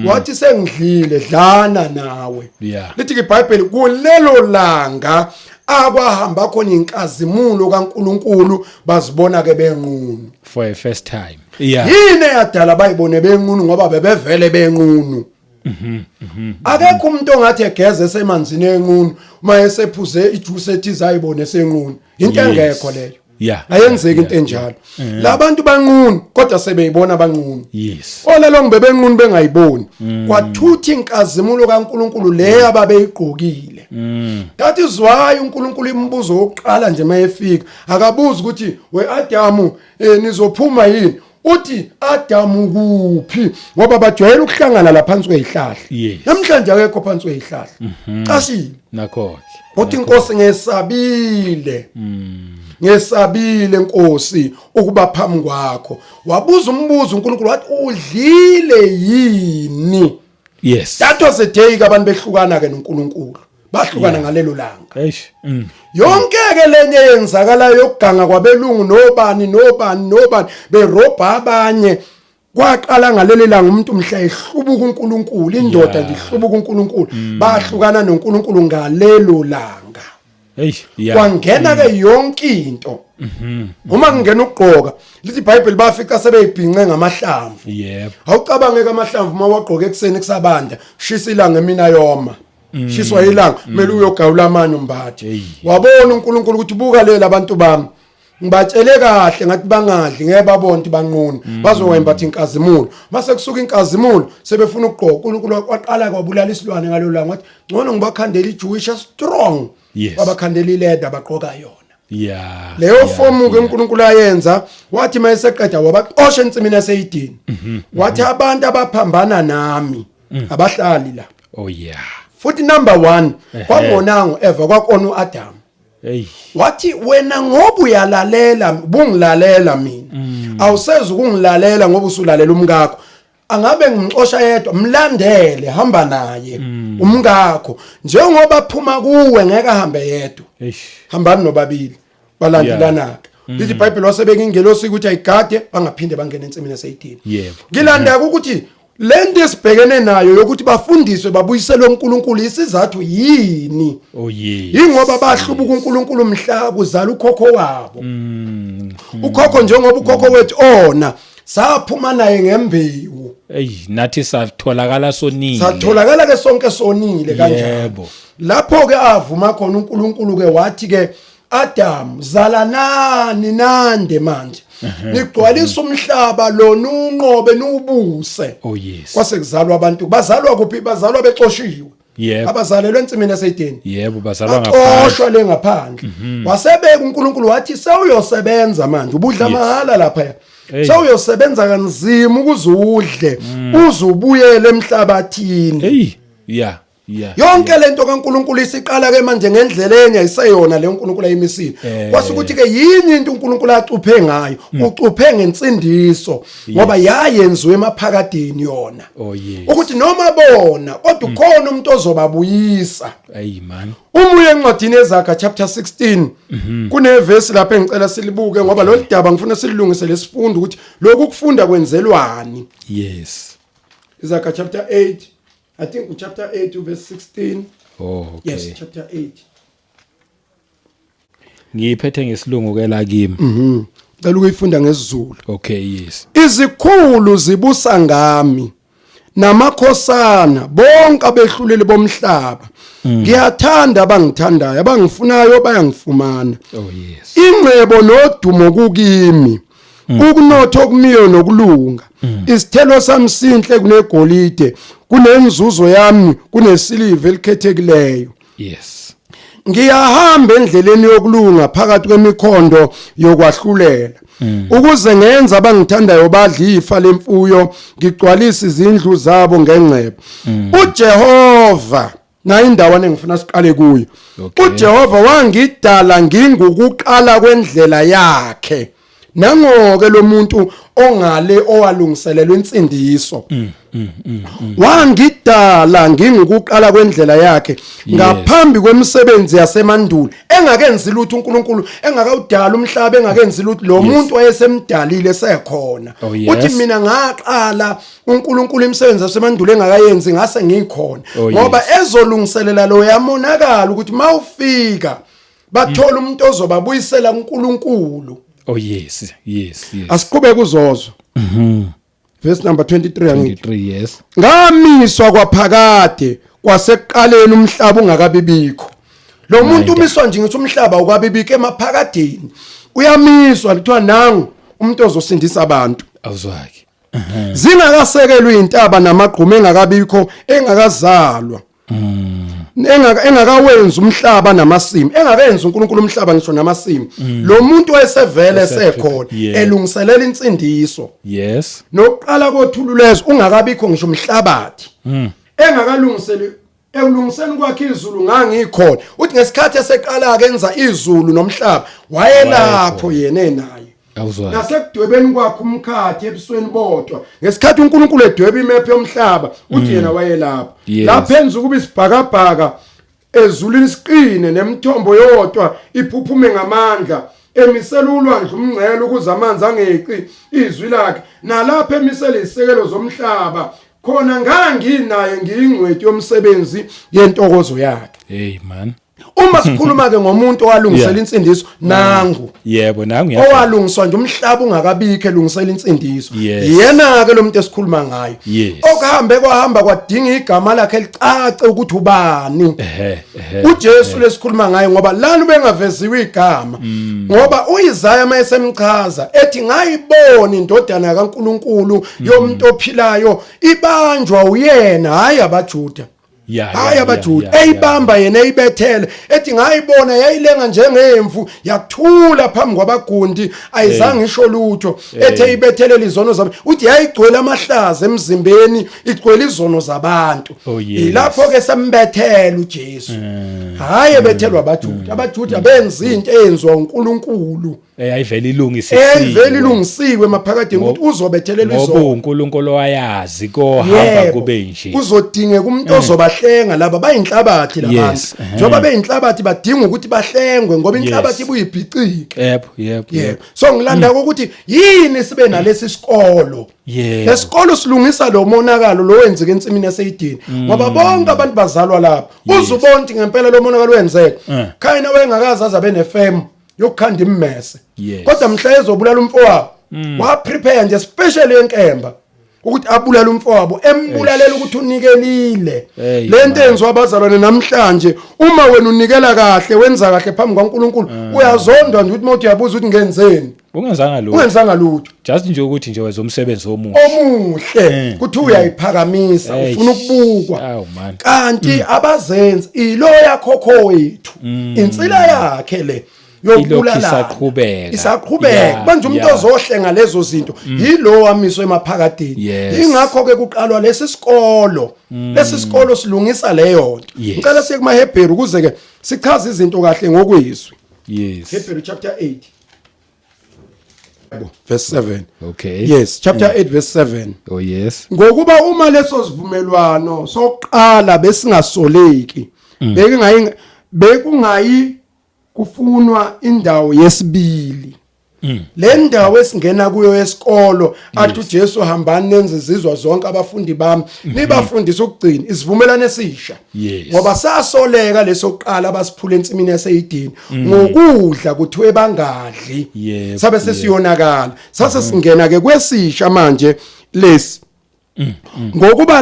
Speaker 1: wathi, sengidlile, dlana nawe. Lithi ke iBhayibheli kulelo langa akwahamba khona inkazimulo kaNkuluNkulu, bazibona ke benqunu.
Speaker 2: For a first time, yeah.
Speaker 1: Yini eyadala bayibone benqunu? Ngoba bebevele benqunu. Akekho umuntu ongathi egeze esemanzini enqunu, uma esephuze ijuice ethize ayibone esenqunu. Into engekho leyo. Ayenzeki into enjalo. Labantu banqunu kodwa sebeyibona banqunu. Olelo bebenqunu bengayiboni. Kwathutha inkazimulo kaNkuluNkulu le ababeyigqokile. That is why uNkulunkulu imibuzo wokuqala nje mayefika akabuza ukuthi, we Adamu, nizophuma yini? Uthi, Adamu kuphi? Ngoba bajwayele ukuhlangana la phansi kwezihlahla. Namhlanje akekho phansi kwezihlahla, cashile.
Speaker 2: Nakho.
Speaker 1: Uthi, inkosi, ngesabile, ngesabile Nkosi ukuba phambi kwakho. Wabuza umbuzo uNkulunkulu, wathi, udlile yini? That was the day ke abantu behlukana ke noNkulunkulu, bahlukana ngalelo langa.
Speaker 2: Eish.
Speaker 1: Yonke ke lenye yenzakalayo yokuganga kwabelungu, nobani nobani nobani berobha abanye, kwaqala ngaleli langa umuntu mhla ehlubuka uNkulunkulu, indoda nje ihlubuka uNkulunkulu, bahlukana noNkulunkulu ngalelo langa.
Speaker 2: Eish, yeah.
Speaker 1: Kwangena ke yonke into. Uma kungena ukugqoka, lithi iBhayibheli bafica sebeyibhince ngamahlamvu. Awucabange ke amahlamvu uma wagqoka ekuseni kusabanda, shisa ilanga, emina yoma, shiswa ilanga, kumele uyogawula amanye umbathe.
Speaker 2: Hey.
Speaker 1: Wabona uNkulunkulu ukuthi buka lela abantu bami, ngibatshele kahle ngathi bangadli, ngeke babone ukuthi banqunu, bazowembatha inkazimulo. Mase kusuka inkazimulo sebefuna ukugqoka, uNkulunkulu waqala kwabulala isilwane ngalelo langa, wathi ngcono ngibakhandela iJewish strong. Babakhandela ileda, bagqoka yona. Leyo fomu ke uNkulunkulu ayenza, wathi mayeseqeda wabaxosha ensimini yaseyidini, wathi abantu abaphambana nami abahlali la. Futhi number 1, kwakungonanga uEva, kwakona uAdam.
Speaker 2: Hey.
Speaker 1: Wathi, wena ngoba uyalalela, bungilalela mina, awusezi ukungilalela ngoba usulalela umkakho. Angabe ngimxosha yedwa, mlandele, hamba naye umkakho, njengoba phuma kuwe ngeke ahambe yedwa.
Speaker 2: Eish.
Speaker 1: Hambani nobabili, balandelana ke. Lithi iBhayibheli wasebeka ingelosi ukuthi ayigade, bangaphinde bangene ensimini yaseyidini. Ngilanda ukuthi lento esibhekene nayo yokuthi bafundiswe babuyiselwe uNkulunkulu, isizathu yini? Ingoba bahlubuka uNkulunkulu mhla kuzala ukhokho wabo. Ukhokho, njengoba ukhokho wethu ona, saphuma naye ngembewu.
Speaker 2: Ey, nathi satholakala sonile.
Speaker 1: Satholakala ke sonke sonile kanjalo. Lapho ke avuma khona uNkulunkulu ke, wathi ke, Adam, zalanani nande manje, nigcwalisa umhlaba lona, unqobe niwubuse. Kwase kuzalwa abantu. Bazalwa kuphi? Bazalwa bexoshiwe. Abazalelwe ensimini yaseYideni.
Speaker 2: Yebo, bazalwa ngaphandle.
Speaker 1: Baxoshwa le ngaphandle. Wasebeka uNkulunkulu wathi, sewuyosebenza manje, ubudla mahala lapha,
Speaker 2: Hey.
Speaker 1: sewuyosebenza kanzima ukuze udle, uze ubuyele emhlabathini.
Speaker 2: Hey, yeah.
Speaker 1: Yonke lento kaNkuluNkulu isiqala ke manje ngendlela enye, ayiseyona le uNkulunkulu ayimisile. Kwase ukuthi ke yini into uNkulunkulu acuphe ngayo? Ucuphe ngensindiso, ngoba yayenziwe emaphakadeni yona, ukuthi noma bona kodwa ukhona umuntu ozobabuyisa.
Speaker 2: Hey man.
Speaker 1: Uma uye encwadini eZaga chapter 16, kunevesi lapha engicela silibuke, ngoba lolu daba ngifuna sililungise lesifundo, ukuthi lokhu kufunda kwenzelwani. Izaga chapter 8, I think chapter 8 verse 16.
Speaker 2: Oh, okay.
Speaker 1: Yes, chapter 8.
Speaker 2: Ngiyiphethe ngesilungu ke la kimi.
Speaker 1: Cela ukuyifunda ngesiZulu.
Speaker 2: Okay, yes.
Speaker 1: Izikhulu zibusa ngami. Namakhosana bonke abehluleli bomhlaba. Ngiyathanda abangithandayo, abangifunayo bayangifumana.
Speaker 2: Oh yes.
Speaker 1: Ingcebo nodumo kukimi. Ukunotha okumiyo nokulunga. Isithelo sami sinhle kunegolide, kunenzuzo yami kunesiliva elikhethekileyo.
Speaker 2: Yes.
Speaker 1: Ngiyahamba endleleni yokulunga phakathi kwemikhondo yokwahlulela. Ukuze ngenze abangithandayo badle ifa lemfuyo, ngigcwalise izindlu zabo ngengcebo. UJehova nayo indawana engifuna siqale kuyo. UJehova wangidala ngingukuqala kwendlela yakhe. Nangoke lo muntu ongale owalungiselelwa insindiso. Wangidala ngingukuqala kwendlela yakhe ngaphambi kwemisebenzi yasemandulo engakenzi lutho uNkulunkulu engakawudala umhlaba engakenzi lutho lo muntu wayesemdalile sekhona.
Speaker 2: Oh, yes.
Speaker 1: Uthi mina ngaqala uNkulunkulu imisebenzi yasemandulo engakayenzi ngase ngikhona
Speaker 2: Oh,
Speaker 1: ngoba
Speaker 2: yes.
Speaker 1: ezolungiselela lo yamonakala ukuthi mawufika bathola umuntu ozobabuyisela kuNkulunkulu.
Speaker 2: Oh yes, yes, yes.
Speaker 1: Asiqhubeke uzozo. Verse number 23 angithi.
Speaker 2: 23 yes.
Speaker 1: Ngamiswa kwaphakade kwasekuqaleni umhlaba ungakabibikho. Lo muntu umiswa nje ngithi umhlaba ukabibikho emaphakadeni. Uyamiswa kuthiwa nangu umuntu ozosindisa abantu.
Speaker 2: Awuzwake.
Speaker 1: Zingakasekelwa izintaba namagquma engakabikho engakazalwa. Engakawenzi umhlaba namasimu, engakenzi uNkulunkulu umhlaba ngisho namasimu. Lo muntu wayesevele sekhona elungiselela insindiso.
Speaker 2: Yes.
Speaker 1: Nokuqala kothululezo ungakabikho ngisho umhlabathi. Engakalungiseli ekulungiseni kwakhe izulu ngangikhona. Uthi ngesikhathi eseqala ke enza izulu nomhlaba wayelapho yena enaye.
Speaker 2: Awuzwake.
Speaker 1: Nasekudwebeni kwakhe umkhathi ebusweni bodwa. Ngesikhathi uNkulunkulu edweba imephu yomhlaba, uthi yena wayelapho.
Speaker 2: Yes.
Speaker 1: Lapho enza ukuba isibhakabhaka ezulwini siqine nemithombo yodwa iphuphume ngamandla emisela ulwandle umngcele ukuze amanzi angeqi izwi lakhe nalapho emisela izisekelo zomhlaba khona nganginaye ngiyingcweti yomsebenzi yentokozo yakhe.
Speaker 2: Hey man.
Speaker 1: Uma sikhuluma ke ngomuntu owalungisela insindiso nangu.
Speaker 2: Yebo nangu
Speaker 1: owalungiswa nje umhlaba ungakabikho elungisela insindiso.
Speaker 2: Yes.
Speaker 1: Yena ke lo muntu esikhuluma ngaye.
Speaker 2: Yes.
Speaker 1: Okuhambe kwahamba kwadinga igama lakhe licace ukuthi ubani.
Speaker 2: Ehhe ehhe.
Speaker 1: uJesu lesikhuluma ngaye ngoba lana ubengaveziwe igama ngoba uIsaya mayesemchaza ethi ngayibona indodana kaNkuluNkulu yomuntu ophilayo ibanjwa uyena hayi abaJuda.
Speaker 2: Yeah,
Speaker 1: Hayi
Speaker 2: yeah,
Speaker 1: abaJuda
Speaker 2: yeah, yeah,
Speaker 1: eyibamba yena eyibethele ethi ngayibona yayilenga njengemvu yathula phambi kwabagundi ayizange isho lutho ethe ibethelela izono zabo uthi yayigcwele amahlaza emzimbeni igcwele izono zabantu.
Speaker 2: Oh, yes.
Speaker 1: Ilapho ke sembethela uJesu. Hayi ebethelwa abaJuda abaJuda benza into eyenziwa uNkulunkulu.
Speaker 2: Eyayivele ilungisiwe.
Speaker 1: Eyayivele ilungisiwe emaphakadeni ukuthi uzobethelelwa
Speaker 2: Ngoba
Speaker 1: izono.
Speaker 2: uNkulunkulu wayazi kohamba
Speaker 1: Yebo,
Speaker 2: kube nje.
Speaker 1: Kuzodingeka umuntu ozobahlenga laba bayinhlabathi labantu.
Speaker 2: Yes, ehhe.
Speaker 1: Njengoba beyinhlabathi badinga ukuthi bahlengwe ngoba inhlabathi
Speaker 2: Yes.
Speaker 1: ibuye ibhicike.
Speaker 2: Yebo, yebo,
Speaker 1: Yebo.
Speaker 2: yebo.
Speaker 1: So ngilanda ukuthi yini sibe nalesi sikolo.
Speaker 2: Yebo.
Speaker 1: Lesikolo silungisa lo monakalo lo wenzeka ensimini yaseYideni ngoba bonke abantu bazalwa lapho. Uzubona ukuthi ngempela lo monakalo wenzeka. Khayina wayengakaze aze abe nefem yokukhanda immese.
Speaker 2: Yes.
Speaker 1: Kodwa mhla ezobulala umfowabo wa prepare nje special yenkemba ukuthi abulale umfowabo embulalela ukuthi unikelile.
Speaker 2: Hey,
Speaker 1: Lento enziwa abazalwane namhlanje uma wena unikela kahle wenza kahle phambi kwaNkuluNkulu uyazondwa nje ukuthi mawuthi uyabuza ukuthi ngenzeni
Speaker 2: Ungenzanga lutho.
Speaker 1: ungenzanga lutho
Speaker 2: Just nje ukuthi nje wenza umsebenzi omuhle.
Speaker 1: Omuhle kuthi uyayiphakamisa
Speaker 2: Eish.
Speaker 1: ufuna ukubukwa.
Speaker 2: Awu, man.
Speaker 1: Kanti abazenzi ilo yakhokho wethu insila yakhe le
Speaker 2: Ilokhu
Speaker 1: yokubulalana
Speaker 2: isaqhubeka.
Speaker 1: Isaqhubeka
Speaker 2: Yeah,
Speaker 1: manje umuntu ozohlenga lezo zinto yilo wamiswe emaphakadeni.
Speaker 2: Yes.
Speaker 1: Ingakho ke kuqalwa lesi sikolo lesi sikolo silungisa leyo nto.
Speaker 2: Yes.
Speaker 1: Ngicela siye kumaHebheru ukuze ke sichaze izinto kahle ngokwezwi.
Speaker 2: Yes.
Speaker 1: Hebheru chapter 8 Yebo, verse 7.
Speaker 2: Okay.
Speaker 1: Yes, chapter 8 verse 7.
Speaker 2: Oh yes.
Speaker 1: Ngokuba uma leso sivumelwano sokuqala besingasoleki, bekungayi bekungayi kufunwa indawo yesibili. Le ndawo esingena kuyo yesikolo athi uJesu hambani nenze izizwa zonke abafundi bami nibafundise ukugcina isivumelwano esisha.
Speaker 2: Yes.
Speaker 1: Ngoba sasoleka lesokuqala abasiphula ensimini yaseYideni ngokudla kuthiwe bangadli.
Speaker 2: Yebo,
Speaker 1: Sabe sesiyonakala. Sase singena ke kwesisha manje lesi. Ngokuba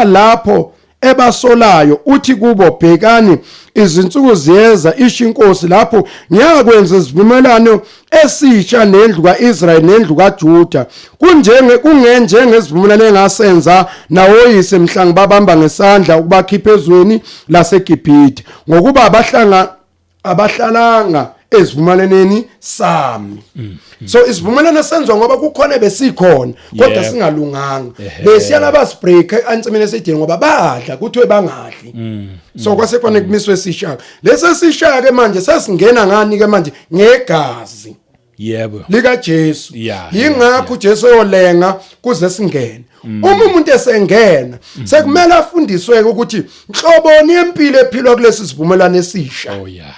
Speaker 1: lapho ebasolayo uthi kubo, bhekani, izinsuku ziyeza, isho inkosi, lapho ngiyakwenza isivumelwano esisha nendlu kaIsrael nendlu kaJuda, kunjenge kungenjengesivumelwano engasenza nawoyise mhla ngibabamba ngesandla ukubakhipha ezweni laseGibhithe, ngokuba abahlanga abahlalanga esivumelwaneni sami. So isivumelwano senziwa ngoba kukhona besikhona kodwa singalunganga. Besiyana basibreak ensimini esedini ngoba badla kuthiwe bangadli. So kwase kufanele kumiswe esisha. Lesi esisha ke manje sesingena ngani ke manje? Ngegazi lika Jesu. Yingakho uJesu eyolenga kuze singene. Uma umuntu esengena, sekumele afundiswe ukuthi nhloboni yempilo ephilwa kulesi sivumelwano esisha.
Speaker 2: oh yeah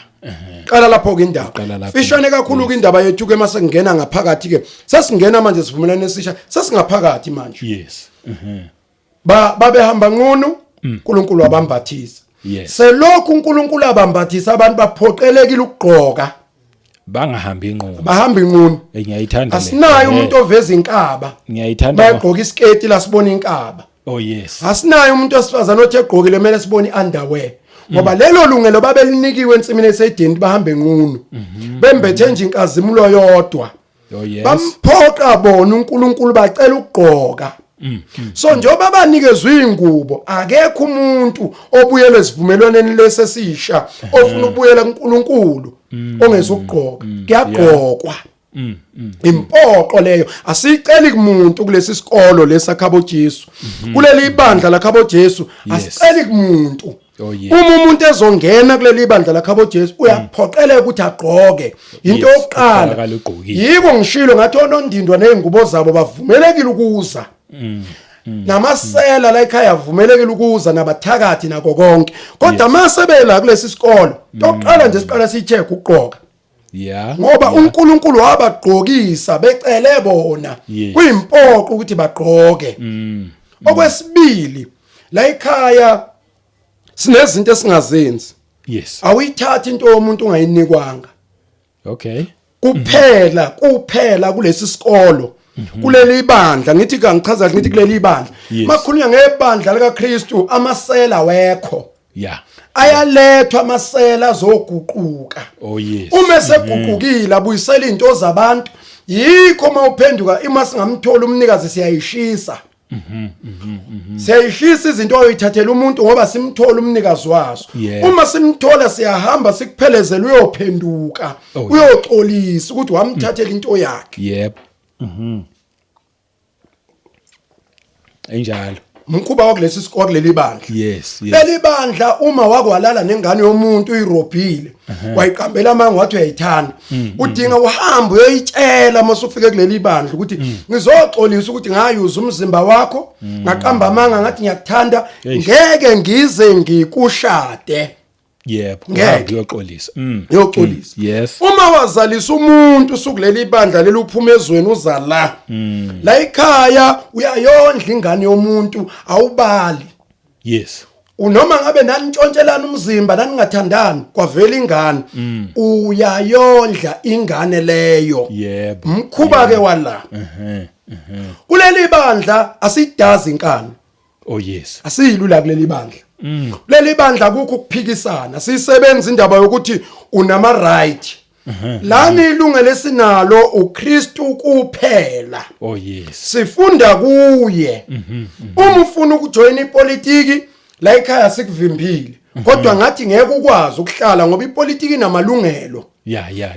Speaker 1: Qala lapho ke indaba.
Speaker 2: Qala lapho.
Speaker 1: Fishane kakhulu ke indaba yethu ke mase ngena ngaphakathi ke. Sesingena manje sivumelwano esisha, sesingaphakathi manje. Ba babehamba nqunu, uNkulunkulu wabambathisa. Selokhu uNkulunkulu abambathisa, abantu baphoqelekile ukugqoka.
Speaker 2: Bangahambi inqondo.
Speaker 1: Bahamba inqunu.
Speaker 2: Ngiyayithanda le.
Speaker 1: Asinayo umuntu oveza inkaba.
Speaker 2: Ngiyayithanda.
Speaker 1: Bayagqoka isiketi la sibona inkaba.
Speaker 2: Oh yes.
Speaker 1: Asinayo umuntu wesifazane othi egqokile kumele sibone i-underwear, ngoba lelo lungelo babelinikiwe ensimini esedeni, bahambe nqunu bembethe nje inkazimulo yodwa.
Speaker 2: Oh yes.
Speaker 1: Bamphoqa bona uNkulunkulu, bacela ukugqoka. So njengoba banikezwe ingubo, akekho umuntu obuyele esivumelwaneni lesesisha ofuna ukubuyela kuNkulunkulu ongezukugqoka. Kuyagqokwa, impoqo leyo, asiceli kumuntu kulesi sikolo lesakhabo Jesu, kuleli ibandla lakhabo Jesu. Asiceli kumuntu. Uma umuntu ezongena kuleli ibandla lakhabo Jesu, uyaphoqeleka ukuthi agqoke. Into yokuqala
Speaker 2: Utholakala ugqokile.
Speaker 1: Yiko ngishilo ngathi onondindwa nezingubo zabo bavumelekile ukuza, namasela la ekhaya avumelekile ukuza, nabathakathi nako konke, kodwa masebela kulesi sikolo, tokuqala nje siqala sicheck ukugqoka, ngoba uNkulunkulu wabagqokisa becele bona. Kuyimpoqo ukuthi bagqoke. Okwesibili, la ekhaya sinezinto esingazenzi. Awuyithathi into yomuntu ungayinikwanga. Kuphela kuphela kulesi sikolo, kuleli bandla, ngithi kangichaza, ngithi kuleli bandla, makhulunywa ngebandla likaKristu, amasela wekho. Ayalethwa amasela azoguquka.
Speaker 2: Oh yes.
Speaker 1: Uma eseguqukile abuyisela izinto zabantu. Yikho uma uphenduka, ima singamthola umnikazi, siyayishisa, siyayishisa izinto oyithathela umuntu, ngoba simthola umnikazi wazo. Uma simthola, siyahamba sikuphelezela uyophenduka, uyoxolisa ukuthi wamthathela into yakhe.
Speaker 2: Yebo. Enjalo.
Speaker 1: Umkhuba wakulesi sikole, kuleli bandla. Leli bandla, uma wakwalala nengane yomuntu, uyirobhile, wayiqambela amanga wathi uyayithanda, udinga uhambe uyoyitshela uma ufike kuleli bandla ukuthi ngizoxolisa ukuthi ngayuza umzimba wakho, ngaqamba amanga ngathi ngiyakuthanda, ngeke ngize ngikushade. Ngeke.
Speaker 2: Uhambe uyoxolisa.
Speaker 1: Uyoxolisa. Uma wazalisa umuntu usukuleli ibandla leli, uphuma ezweni uza la, la ekhaya uyayondla ingane yomuntu, awubali. Unoma ngabe nanintshontshelana umzimba, naningathandani, kwavela ingane, uyayondla ingane leyo. Mkhuba ke wala kuleli bandla. Asidazi inkani.
Speaker 2: Oh yes.
Speaker 1: Asiyilula kuleli bandla. Kuleli bandla kukho ukuphikisana, sisebenza indaba yokuthi unama right lani, ilungelo esinalo uKristu kuphela.
Speaker 2: Oh yes.
Speaker 1: Sifunda kuye. Uma ufuna ukujoin ipolitiki la ekhaya, sikuvimbile, kodwa ngathi ngeke ukwazi ukuhlala ngoba ipolitiki inamalungelo.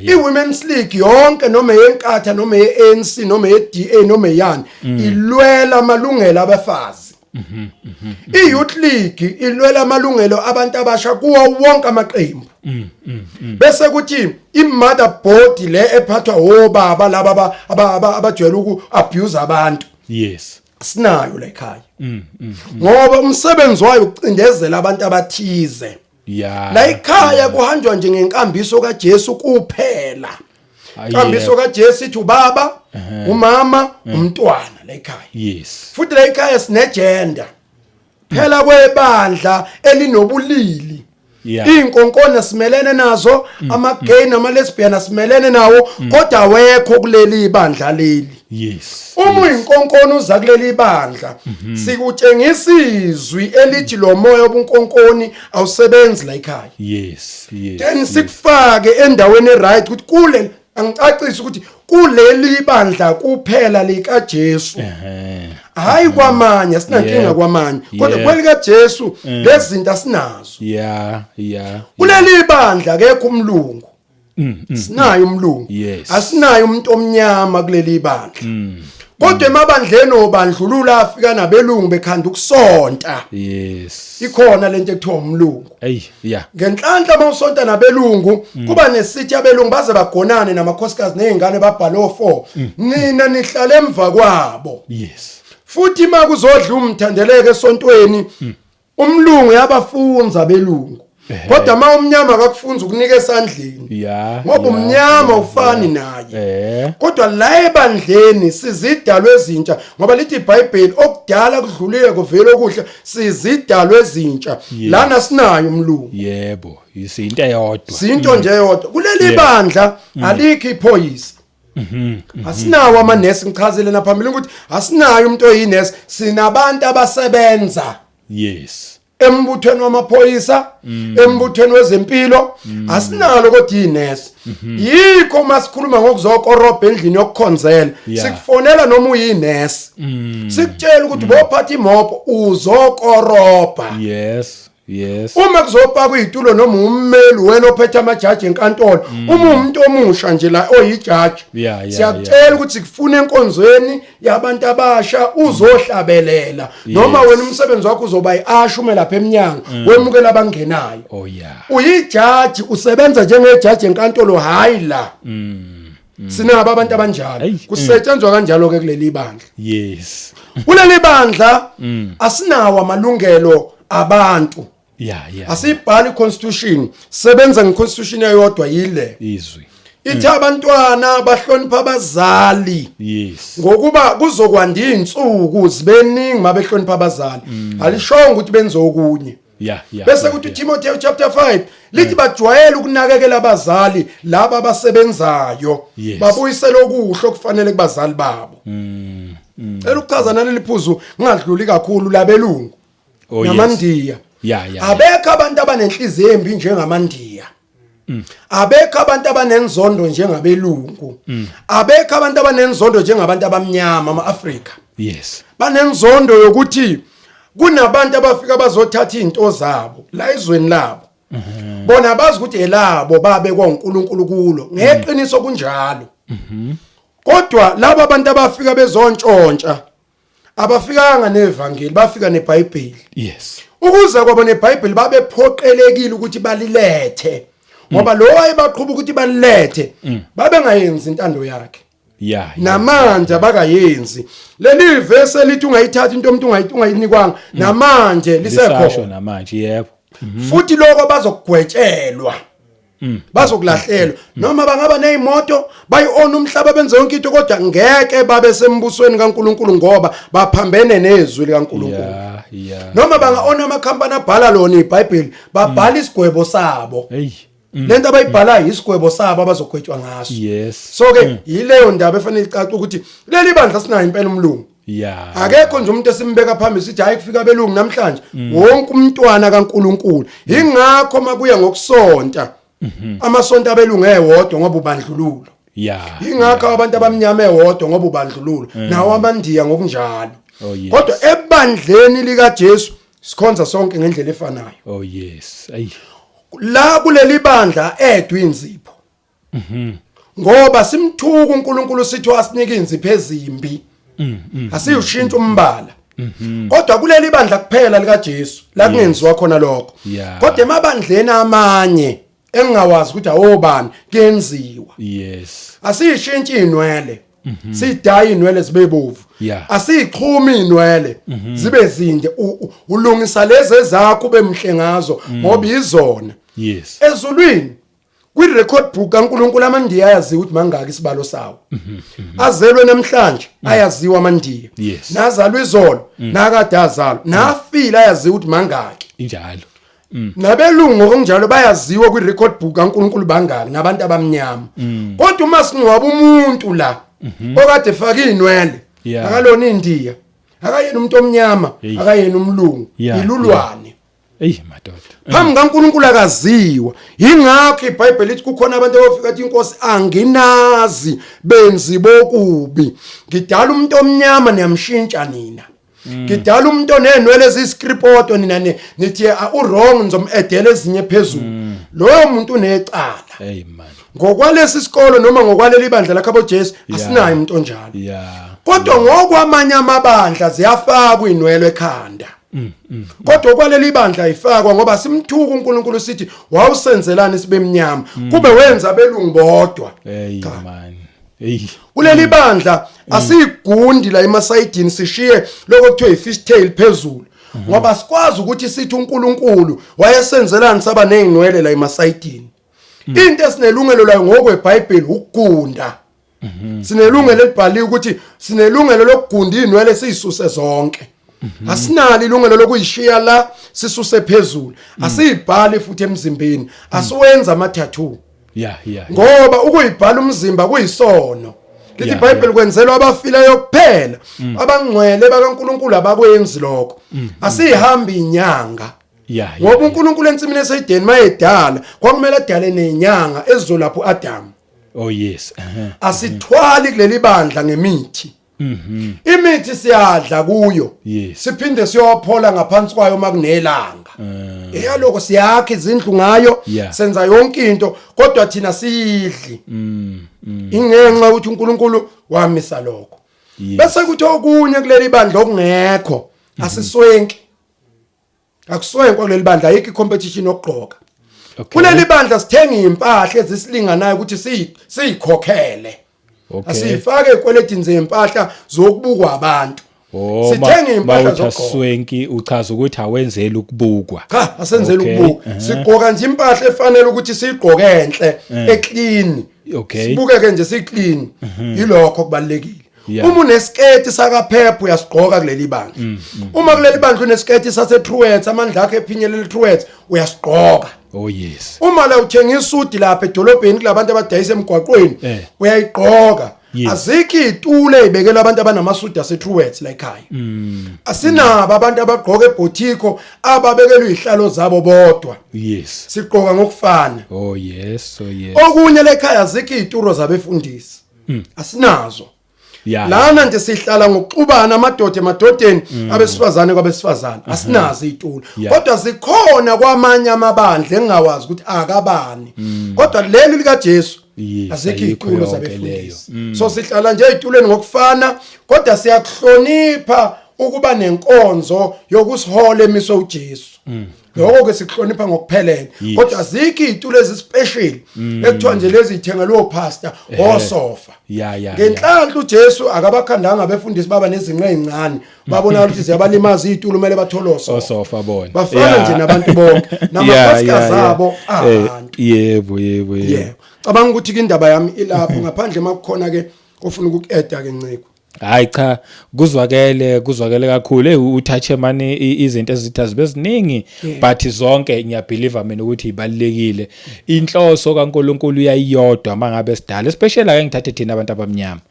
Speaker 1: I-Women's League yonke, noma yenkatha, noma ye-ANC, noma ye-DA, noma eyani, ilwela amalungelo abafazi. I-Youth League ilwela amalungelo abantu abasha kuwo wonke amaqembu. Bese kuthi i-mother board le ephathwa obaba laba abajwayele uku-abuse abantu, sinayo la ekhaya, ngoba umsebenzi wayo ukucindezela abantu abathize. La ekhaya kuhanjwa nje ngenkambiso kaJesu kuphela. Inkambiso kaJesu ithi ubaba, umama, umntwana la ekhaya. Futhi la ekhaya sinegender phela kwebandla elinobulili. Inkonkona simelene nazo, ama gay nama lesbian simelene nawo, kodwa awekho kuleli ibandla leli.
Speaker 2: Yes.
Speaker 1: Uma uyinkonkoni uza kuleli bandla, sikutshengisa izwi elithi lo moya obunkonkoni awusebenzi la ekhaya.
Speaker 2: Yes.
Speaker 1: Then sikufake endaweni eright ukuthi kule angicacise ukuthi kuleli bandla kuphela lika Jesu. Hayi kwamanye asinankinga kwamanye, kodwa kwelika Jesu lezi zinto asinazo. Kuleli bandla akekho umlungu. Sinayo umlungu. Asinayo umuntu omnyama kuleli bandla. Kodwa emabandleni obandlulula afika nabelungu bekhanda ukusonta. Ikhona lento ekuthiwa umlungu.
Speaker 2: Hey, yeah.
Speaker 1: Ngenhlanhla mawusonta nabelungu kuba nesithi abelungu baze bagonane namakhosikazi nezingane babhale o4. Nina nihlale emva kwabo. Futhi makuzodla umthandeleke esontweni umlungu yabafunza abelungu. Kodwa ma umnyama akakufunza ukunika esandleni. Ngoba umnyama ufani naye. Kodwa la ebandleni sizidalwe ezintsha ngoba lithi iBhayibheli okudala kudlulile kuvela okuhle, sizidalwe ezintsha. Lana sinayo umlungu.
Speaker 2: Yebo, isinto eyodwa.
Speaker 1: Sinto nje eyodwa. Kuleli bandla alikho iphoyisa. Asinawo amanesi, ngichazile naphambili ukuthi asinayo umuntu oyinesi, sinabantu abasebenza. Embuthweni wamaphoyisa, embuthweni wezempilo, asinalo kodwa inesi. Yikho masikhuluma ngokuzokorobha endlini yokukhonzela, sikufonela noma uyinesi. Sikutshela ukuthi bophatha imopo uzokorobha.
Speaker 2: Yes.
Speaker 1: Uma kuzopakwa izitulo noma ummeli wena ophethe amajaji enkantolo, uma umuntu omusha nje la oyijaji, siyakutshela ukuthi sikufuna enkonzweni yabantu abasha uzohlabelela, noma wena umsebenzi wakho uzoba yiasha ume lapha eminyango wemukela abangenayo.
Speaker 2: Oh yeah.
Speaker 1: Uyijaji, usebenza njengejaji enkantolo, hayi la. Sinabo abantu abanjalo. Kusetshenzwa kanjalo ke kuleli bandla.
Speaker 2: Yes.
Speaker 1: Kuleli bandla asinawo amalungelo abantu. Asibhali constitution, sebenza ngeconstitution eyodwa yile.
Speaker 2: Izwi.
Speaker 1: Ithi abantwana bahlonipha abazali.
Speaker 2: Yes.
Speaker 1: Ngokuba kuzokwanda izinsuku zibeningi mabehlonipha abazali. Alishongo ukuthi benze okunye. Bese kuthi uTimotheo chapter 5 lithi bajwayele ukunakekela abazali laba abasebenzayo, babuyisele okuhle okufanele kubazali babo. Cela ukuchaza naleli phuzu ngingadluli kakhulu labelungu.
Speaker 2: Oh, yes.
Speaker 1: NamaNdiya. Abekho abantu abanenhliziyo embi njengamaNdiya. Abekho abantu abanenzondo njengabelungu. Abekho abantu abanenzondo njengabantu abamnyama ama-Afrika.
Speaker 2: Yes.
Speaker 1: Banenzondo yokuthi kunabantu abafika bazothatha izinto zabo la ezweni labo. Bona bazi ukuthi elabo babekwa uNkulunkulu kulo. Ngeqiniso kunjalo. Kodwa laba abantu abafika bezontshontsha abafikanga nevangeli, bafika neBhayibheli.
Speaker 2: Yes.
Speaker 1: Ukuze kwabo neBhayibheli babephoqelekile ukuthi balilethe. Ngoba lo wayebaqhuba ukuthi balilethe, babengayenzi intando yakhe. Namanje abakayenzi. Leli verse elithi ungayithatha into umuntu ungayinikwanga, namanje
Speaker 2: Lisasho
Speaker 1: lisekhona.
Speaker 2: namanje, yebo.
Speaker 1: Futhi lokho bazokugwetshelwa. Bazokulahlelwa noma bangaba nezimoto, bayiona umhlaba, benze yonke into, kodwa ngeke babe sembusweni kaNkuluNkulu ngoba baphambene nezwi likaNkuluNkulu. Noma bangaona amakhampani abhala lona iBhayibheli, babhala isigwebo sabo.
Speaker 2: Hey.
Speaker 1: Lento abayibhalayo isigwebo sabo abazogwetshwa ngaso.
Speaker 2: Yes.
Speaker 1: So ke yileyo ndaba efanele icace ukuthi leli bandla sinayo impela umlungu. Akekho nje umuntu esimbeka phambili sithi hayi kufika abelungu namhlanje. Wonke umntwana kaNkuluNkulu. Ingakho makuya ngokusonta amasonto abelungu ewodwa ngoba ubandlululo. Ingakho abantu abamnyama ewodwa ngoba ubandlululo. Nawo amandiya ngokunjalo.
Speaker 2: Oh, yes.
Speaker 1: Kodwa ebandleni lika Jesu sikhonza sonke ngendlela efanayo.
Speaker 2: Oh yes. Ayi.
Speaker 1: La kuleli bandla edwe inzipho. Ngoba simthuka uNkulunkulu sithi wasinika inzipho ezimbi. Asiyushintsha umbala. Kodwa kuleli bandla kuphela lika Jesu la kungenziwa khona lokho. Kodwa emabandleni amanye engingawazi ukuthi awobani kuyenziwa.
Speaker 2: Yes.
Speaker 1: Asiyishintshe inwele. Sidayi inwele zibe bovu. Asixhumi inwele zibe zinde. Ulungisa lezi ezakho ube mhle ngazo ngoba izona.
Speaker 2: Yes.
Speaker 1: Ezulwini kwi record book kaNkuluNkulu amaNdiya ayaziwa ukuthi mangaki isibalo sawo. Azelwe namhlanje ayaziwa amaNdiya.
Speaker 2: Yes.
Speaker 1: Nazalwa izolo, nakade azalwa, nafile ayaziwa ukuthi mangaki.
Speaker 2: Injalo.
Speaker 1: Nabelungu ngokunjalo bayaziwa kwi record book kaNkuluNkulu bangaki nabantu abamnyama. Kodwa uma singcwaba umuntu la Okade efake inwele. Akalona iNdiya. Akayena umuntu omnyama, akayena umlungu, ilulwane.
Speaker 2: Ey madoda.
Speaker 1: Phambi kaNkulunkulu akaziwa. Yingakho iBhayibheli lithi kukhona abantu abafika athi inkosi anginazi benzi bokubi. Ngidala umuntu omnyama niyamshintsha nina. Ngidala umuntu onenwele eziyiscripoto nina nithi ah, u-wrong nizom-edela ezinye phezulu. Loyo muntu unecala.
Speaker 2: Hey man.
Speaker 1: Ngokwalesi sikolo noma ngokwaleli bandla lakho Jesu asinayo umuntu onjalo. Kodwa ngokwamanye amabandla ziyafakwa inwele ekhanda. Kodwa kwaleli bandla ayifakwa ngoba simthuka uNkulunkulu sithi wawusenzelani sibe mnyama kube wenza abelungu bodwa.
Speaker 2: Hey man. Hey.
Speaker 1: Kuleli bandla asigundi la emasayidini sishiye lokho kuthiwa i-fish tail phezulu. Ngoba sikwazi ukuthi sithi uNkulunkulu wayesenzelani saba nezinwele la emasayidini. Into esinelungelo layo ngokweBhayibheli ukugunda. Sinelungelo elibhaliwe ukuthi sinelungelo lokugunda inwele siyisuse zonke. Asinalo ilungelo lokuyishiya la sisuse phezulu. Asiyibhali futhi emzimbeni. Asiwenza ama tattoo. Ngoba ukuyibhala umzimba kuyisono. Lithi iBhayibheli kwenzelwa abafileyo kuphela. Abangcwele bakaNkulunkulu abakwenzi lokho. Asihambi inyanga. Ngoba uNkulunkulu ensimini eseyideni mayedala kwakumele adale nenyanga ezizolapha uAdam.
Speaker 2: Oh yes.
Speaker 1: Asithwali kuleli bandla ngemithi. Imithi siyadla kuyo. Siphinde siyophola ngaphansi kwayo makunelanga. Eyaloko siyakha izindlu ngayo, senza yonke into kodwa thina siyidli. Ingenxa ukuthi uNkulunkulu wamisa lokho. Bese kuthi okunye kuleli bandla okungekho asiswenki. Akuswenkwa kuleli bandla, ayikho i-competition yokugqoka. Kuleli bandla sithenga impahla ezisilinganayo ukuthi siyikhokhele. Asifake ekweletini zempahla zokubukwa abantu.
Speaker 2: Oh,
Speaker 1: Sithenga impahla
Speaker 2: mawuthi
Speaker 1: zokugqoka.
Speaker 2: aswenki uchaza ukuthi awenzeli ukubukwa.
Speaker 1: Cha, asenzeli ukubuka. Sigqoka nje impahla efanele ukuthi siyigqoke enhle, eclean. Sibukeke nje siclean. Yilokho kubalekile. Uma unesiketi sakaPep uyasigqoka kuleli bandla. Uma kuleli bandla unesiketi sase Truworths, amandla akhe ephinyelela Truworths, uyasigqoka.
Speaker 2: Oh yes.
Speaker 1: Uma la uthenga isudi lapha edolobheni kulabantu abadayisa emgwaqweni, uyayigqoka. Azikho izitulo ezibekela abantu abanamasudi ase Truworths la ekhaya. Asinabo abantu abagqoka ebhothikho ababekelwe izihlalo zabo bodwa. Sigqoka ngokufana.
Speaker 2: Oh yes, oh yes.
Speaker 1: Okunye la ekhaya azikho izitulo zabefundisi. Asinazo. Lana nje sihlala ngokuxubana amadoda emadodeni, abesifazane kwabesifazane. Asinazo izitulo. Kodwa zikhona kwamanye amabandla engingawazi ukuthi akabani. Kodwa leli lika Jesu azikho
Speaker 2: Ayikho
Speaker 1: izitulo
Speaker 2: yonke
Speaker 1: zabefundisi.
Speaker 2: leyo.
Speaker 1: So sihlala nje ezitulweni ngokufana, kodwa siyakuhlonipha ukuba nenkonzo yokusihola emiswe uJesu. Lokho ke sikuhlonipha ngokuphelele. Kodwa azikho izitulo ezispecial ekuthiwa nje lezi zithengelwe opastor osofa. Ngenhlanhla uJesu akabakhandanga abefundisi baba nezinqe ezincane, babona ukuthi ziyabalimaza izitulo, kumele bathole osofa.
Speaker 2: Osofa bona.
Speaker 1: Bafana nje nabantu bonke namakhosikazi abo abantu.
Speaker 2: Yebo, yebo, yebo.
Speaker 1: Yebo. Cabanga ukuthi ke indaba yami ilapho, ngaphandle makukhona ke ofuna ukukueda ke nciko.
Speaker 2: Hayi cha, kuzwakele kakhulu. Hey, uthathe mani izinto ezitha zibe ziningi, but zonke ngiyabelieve mina ukuthi ibalekile. Inhloso kaNkuluNkulu uyayiyodwa mangabe sidala, especially ake ngithathe thina abantu abamnyama.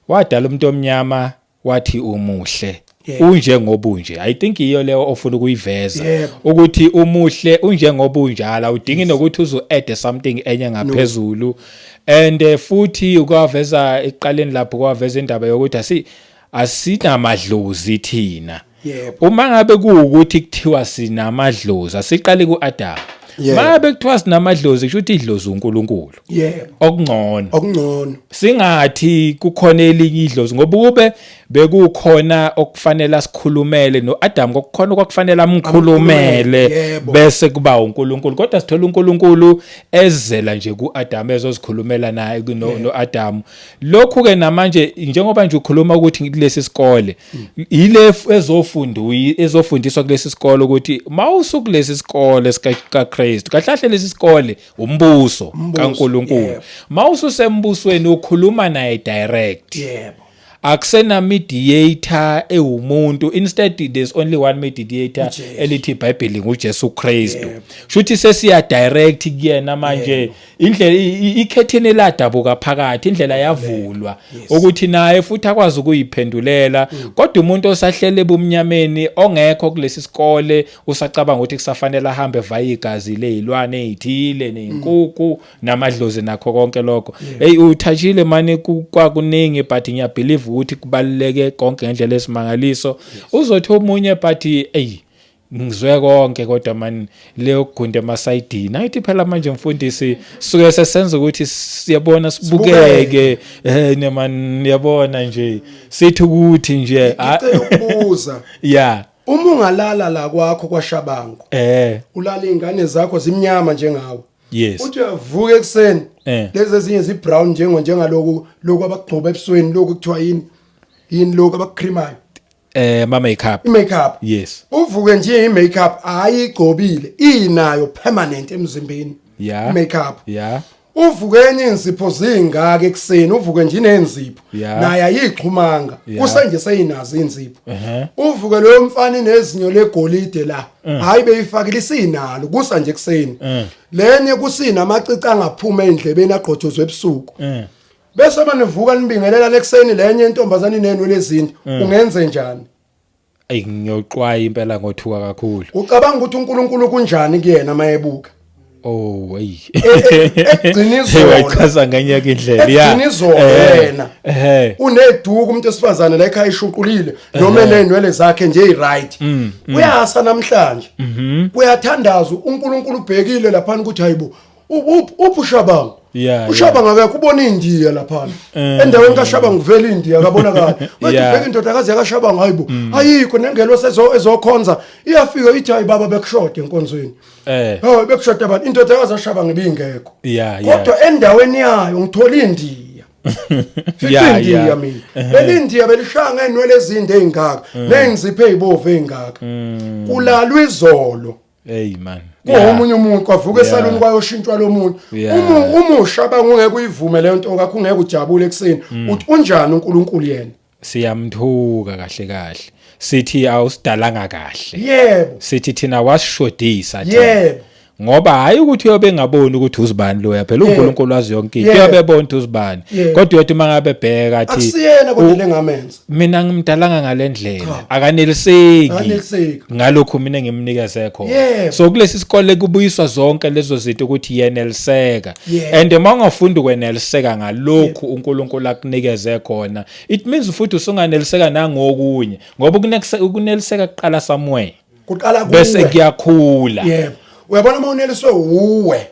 Speaker 2: Wadala umuntu omnyama wathi umuhle. Unjengobunje. I think iyo leyo ofuna ukuyiveza. Ukuthi umuhle unjengobunjalo, awudingi nokuthi uzo add something enye ngaphezulu. And futhi ukwaveza ekuqaleni lapho kwaveza indaba yokuthi asinamadlozi thina. Uma ngabe kuwukuthi kuthiwa sinamadlozi, asiqale kuAdam. Mangabe kuthiwa sinamadlozi kusho ukuthi idlozi uNkulunkulu. Okungcono.
Speaker 1: Okungcono.
Speaker 2: Singathi kukhona elinye idlozi ngoba kube bekukhona okufanele asikhulumele noAdam, kokukhona okwakufanele amkhulumele bese kuba uNkulunkulu, kodwa sithola uNkulunkulu ezela nje kuAdam ezozikhulumela naye noAdam. Lokhu ke namanje njengoba nje ukhuluma ukuthi kulesi sikole ile ezofundiswa kulesi sikole ukuthi mawusukulesi sikole sikaKristu, kahle lesi sikole umbuso kaNkulunkulu, mawususembusweni ukhuluma naye direct. Akusena mediator ewumuntu, instead there's only one mediator
Speaker 1: uJesu.
Speaker 2: Elithi iBhayibheli nguJesu Kristu. Shuthi sesiya direct kuyena manje. Indlela ikhethini eladabuka phakathi, indlela yavulwa ukuthi naye futhi akwazi ukuyiphendulela. Kodwa umuntu osahlele ebumnyameni, ongekho kulesi sikole, usacabanga ukuthi kusafanele ahambe via igazi lezilwane ezithile nezinkukhu namadlozi nakho konke lokho. Hey, uthachile mani kwakuningi, but ngiyabelieve ukuthi kubaluleke konke ngendlela esimangaliso. Uzothi omunye, but hey, ngizwe konke, kodwa man, leyo gunda emasayidini ayithi phela manje mfundisi suke sesenza ukuthi siyabona sibukeke ne man, yabona nje, sithi ukuthi nje
Speaker 1: Ngicela ukubuza. Uma ungalala la kwakho kwaShabangu, ulala ingane zakho zimnyama njengawe, uthi uyavuka ekuseni, lezi ezinye zi-brown njengaloku lokhu abakugcoba ebusweni, lokhu kuthiwa yini yini lokhu abakucreamayo?
Speaker 2: Ma makeup.
Speaker 1: I-makeup.
Speaker 2: Yes.
Speaker 1: Uvuke nje, i-makeup ayigcobile, inayo permanent emzimbeni i-makeup. Uvuke enye inzipho zingaka ekuseni, uvuke nje inenzipho, naye ayixhumanga, kusenje seyinazo inzipho. Uvuke loyo mfana inezinyo legolide la, hayi, beyifakile, isinalo kusa nje ekuseni. Lenye kusina amacici angaphuma endlebeni agqojozwe ebusuku. Bese manivuka nibingelela lekuseni, lenye intombazane inenwele ezinde, ungenze njani?
Speaker 2: Ayi, ngiyoxwaya impela, ngothuka kakhulu.
Speaker 1: Ucabanga ukuthi uNkulunkulu kunjani kuyena mayebuka?
Speaker 2: Oh, hey.
Speaker 1: Ekugcina izolo.
Speaker 2: Wayichaza ngenye indlela, ya.
Speaker 1: Ekugcina izolo yena uneduku umuntu esifazane la ekhaya, ishuqulile noma enenwele zakhe nje i-right, kuyasa namhlanje, kuyathandaza, uNkulunkulu ubhekile lapha ukuthi hayibo, uphi uShabangu? UShabangu akekho, ubona indiya lapha endaweni kaShabangu, kuvela indiya, akabonakala. Bathi ubheka indodakazi yakaShabangu, hayibo, ayikho nengelo ezokhonza, iyafika ithi, "Hayi baba, bekushoda enkonzweni." Hayi, bekushoda abantu, indodakazi kaShabangu ibingekho. Kodwa endaweni yayo ngithola indiya. Fica indiya mina. Leli indiya belishaya ngenwele ezinde ezingaka, nenzipho ezibovu ezingaka. Kulalwa izolo.
Speaker 2: Hey man.
Speaker 1: Kuwomunye umuntu kwavuka esaluni kwayoshintshwa lo muntu. Uma umusha bangungeke uyivume leyo nto kakho, ungeke ujabule ekuseni. Uthi unjani uNkulunkulu yena?
Speaker 2: Siyamthuka kahle kahle. Sithi awusidalanga kahle. Sithi thina wasishodisa thina. Ngoba hayi ukuthi uyobe engaboni ukuthi uzibani loya, phela uNkulunkulu wazi yonke into. Uyobe ebona ukuthi uzibani. Kodwa uyothi mangabe bheka athi,
Speaker 1: Akusiyena kodwa lengamenza.
Speaker 2: Mina ngimdalanga ngalendlela, akaneliseki
Speaker 1: Akaneliseki.
Speaker 2: ngalokhu mina engimnikeze khona. So kulesi sikole kubuyiswa zonke lezo zinto ukuthi yeneliseka. And uma ungafundi ukweneliseka ngalokhu uNkulunkulu akunikeze khona, it means futhi usunganeliseka nangokunye, ngoba ukuneliseka kuqala somewhere.
Speaker 1: Kuqala kuwe.
Speaker 2: Bese kuyakhula.
Speaker 1: Yebo. Uyabona uma uneliswe uwe.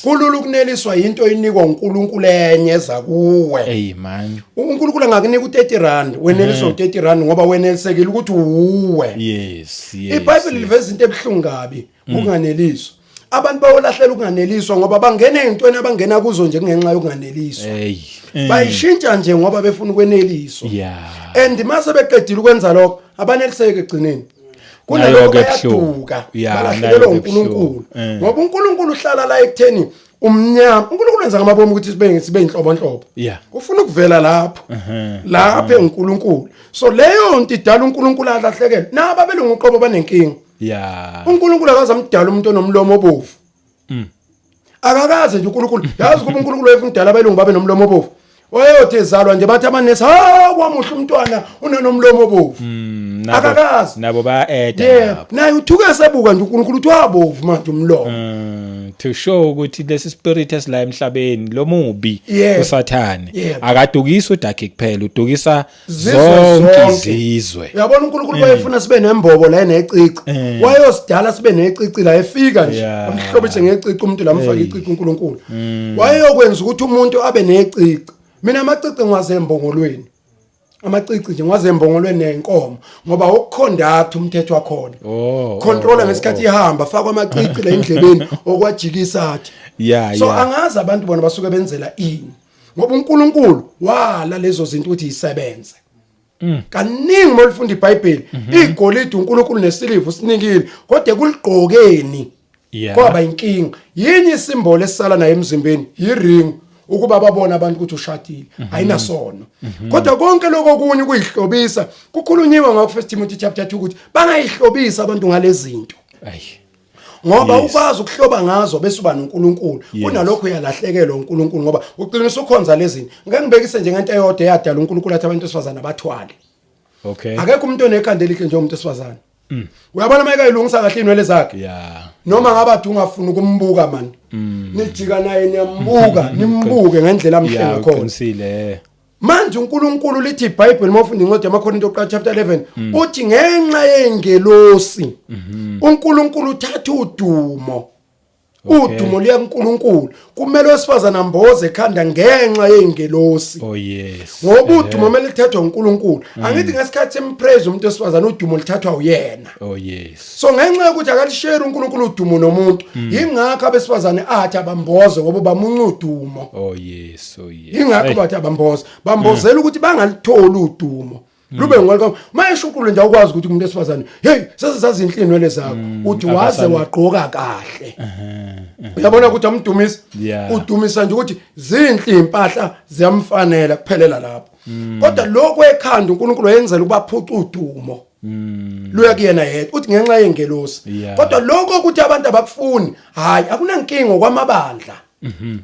Speaker 1: Kulula ukuneliswa into inikwa uNkulunkulu enye eza kuwe.
Speaker 2: Hey man.
Speaker 1: uNkulunkulu angakunika u30 rand, weneliswa u30 rand ngoba wenelisekile ukuthi uwe. IBhayibheli liveza into ebuhlungu kabi, ukunganeliswa. Abantu bayolahlela ukunganeliswa ngoba bangena ezintweni abangena kuzo nje kungenxa yokunganeliswa.
Speaker 2: Hey.
Speaker 1: Bayishintsha nje ngoba befuna ukweneliswa. And mase beqedile ukwenza lokho, abaneliseke egcineni. Kunalokho
Speaker 2: Nayo-ke ebuhlungu.
Speaker 1: bayaduka,
Speaker 2: Nayo-ke
Speaker 1: balahlekelwa uNkulunkulu.
Speaker 2: ebuhlungu.
Speaker 1: Ngoba uNkulunkulu uhlala la ekutheni umnyama. uNkulunkulu wenza ngamabomu ukuthi sibe inhlobonhlobo. Ufuna ukuvela lapho. Lapho enguNkulunkulu. So leyo nto idala uNkulunkulu alahlekelwe. Nabo abelungu uqobo banenkinga. uNkulunkulu akaze amdala umuntu onomlomo obovu. Akakaze nje uNkulunkulu. Yazi kuba uNkulunkulu wayefuna udala abelungu babe nomlomo obovu. Wayothi ezalwa nje bathi amanesi, "Ha, kwamuhle umntwana unenomlomo obovu." Akakaze.
Speaker 2: Nabo baya-eda nabo.
Speaker 1: Naye uthuke sebuka nje uNkulunkulu uthi wabovu manje umlomo.
Speaker 2: To show ukuthi lesi spirit esila emhlabeni lo mubi, usathane, akadukisi udakhe kuphela, udukisa
Speaker 1: Zizwe
Speaker 2: zonke
Speaker 1: zonke.
Speaker 2: izizwe.
Speaker 1: Uyabona uNkulunkulu wayefuna sibe nembobo la enecici. Wayosidala sibe necici la efika nje. Amhlobise ngecici umuntu la, amfake icici uNkulunkulu. Wayeyokwenza ukuthi umuntu abe necici. Mina amacici ngiwaze embongolweni. Amacici nje ngiwaze embongolweni nenkomo ngoba ukuconduct umthetho wakhona. Controller ngesikhathi ihamba, fakwa amacici la endlebeni okwajikisa athi. So angazi abantu bona basuke benzela ini. Ngoba uNkulunkulu wala lezo zinto ukuthi isebenze. Kaningi uma ulifunda iBhayibheli, igolide uNkulunkulu nesiliva usinikile, kodwa kuligqokeni kwaba inkinga. Yini isimbolo esisala nayo emzimbeni? Yiring. Ukuba babone abantu ukuthi ushadile, ayinasono. Kodwa konke lokho okunye kuyihlobisa, kukhulunyiwe ngakho 1 Timothy chapter 2 ukuthi bangayihlobisa abantu ngalezi zinto. Ngoba ukwazi ukuhloba ngazo bese uba noNkulunkulu, kunalokho uyalahlekelwa uNkulunkulu ngoba ugcina usukhonza lezi zinto. Ngeke ngibekise nje ngento eyodwa eyadala uNkulunkulu athi abantu besifazana bathwale. Akekho umuntu onekhanda elihle njengomuntu wesifazane. Uyabona uma ekayilungisa kahle inwele zakhe, noma ngabe ade ungafuni ukumbuka man, nijika naye niyambuka, nimbuke ngendlela amhle ngakhona.
Speaker 2: Uqinisile.
Speaker 1: Manje uNkulunkulu lithi iBhayibheli, uma ufunda incwadi yamaKorinto oqala chapter 11, uthi ngenxa yengelosi uNkulunkulu uthatha udumo. Udumo liya kuNkulunkulu. Kumele wesifazana amboze ekhanda ngenxa yengelosi.
Speaker 2: Oh yes.
Speaker 1: Ngoba udumo kumele lithathwe uNkulunkulu. Angithi ngesikhathi sempraise umuntu wesifazana udumo lithathwa uyena.
Speaker 2: Oh yes.
Speaker 1: So ngenxa yokuthi akalishare uNkulunkulu udumo nomuntu, ingakho abesifazane athi abamboze ngoba bamunca udumo.
Speaker 2: Oh yes. Oh yes.
Speaker 1: Ingakho bathi abamboze, bambozela ukuthi bangalitholi udumo. Lube ngolka mayesho uNkulunkulu nje awukwazi ukuthi umuntu wesifazane, hey, sesezazinhle inwele zakho, uthi waze wagqoka kahle. Uyabona ukuthi amdumisa, udumisa nje ukuthi zinhle impahla, ziyamfanela, kuphelela lapho. Kodwa lokho ekhanda uNkulunkulu wayenzela ukubaphuca udumo. Luya kuyena yedwa, uthi ngenxa yengelosi. Kodwa lokho ukuthi abantu abakufuni, hayi, akunankinga kwamabandla.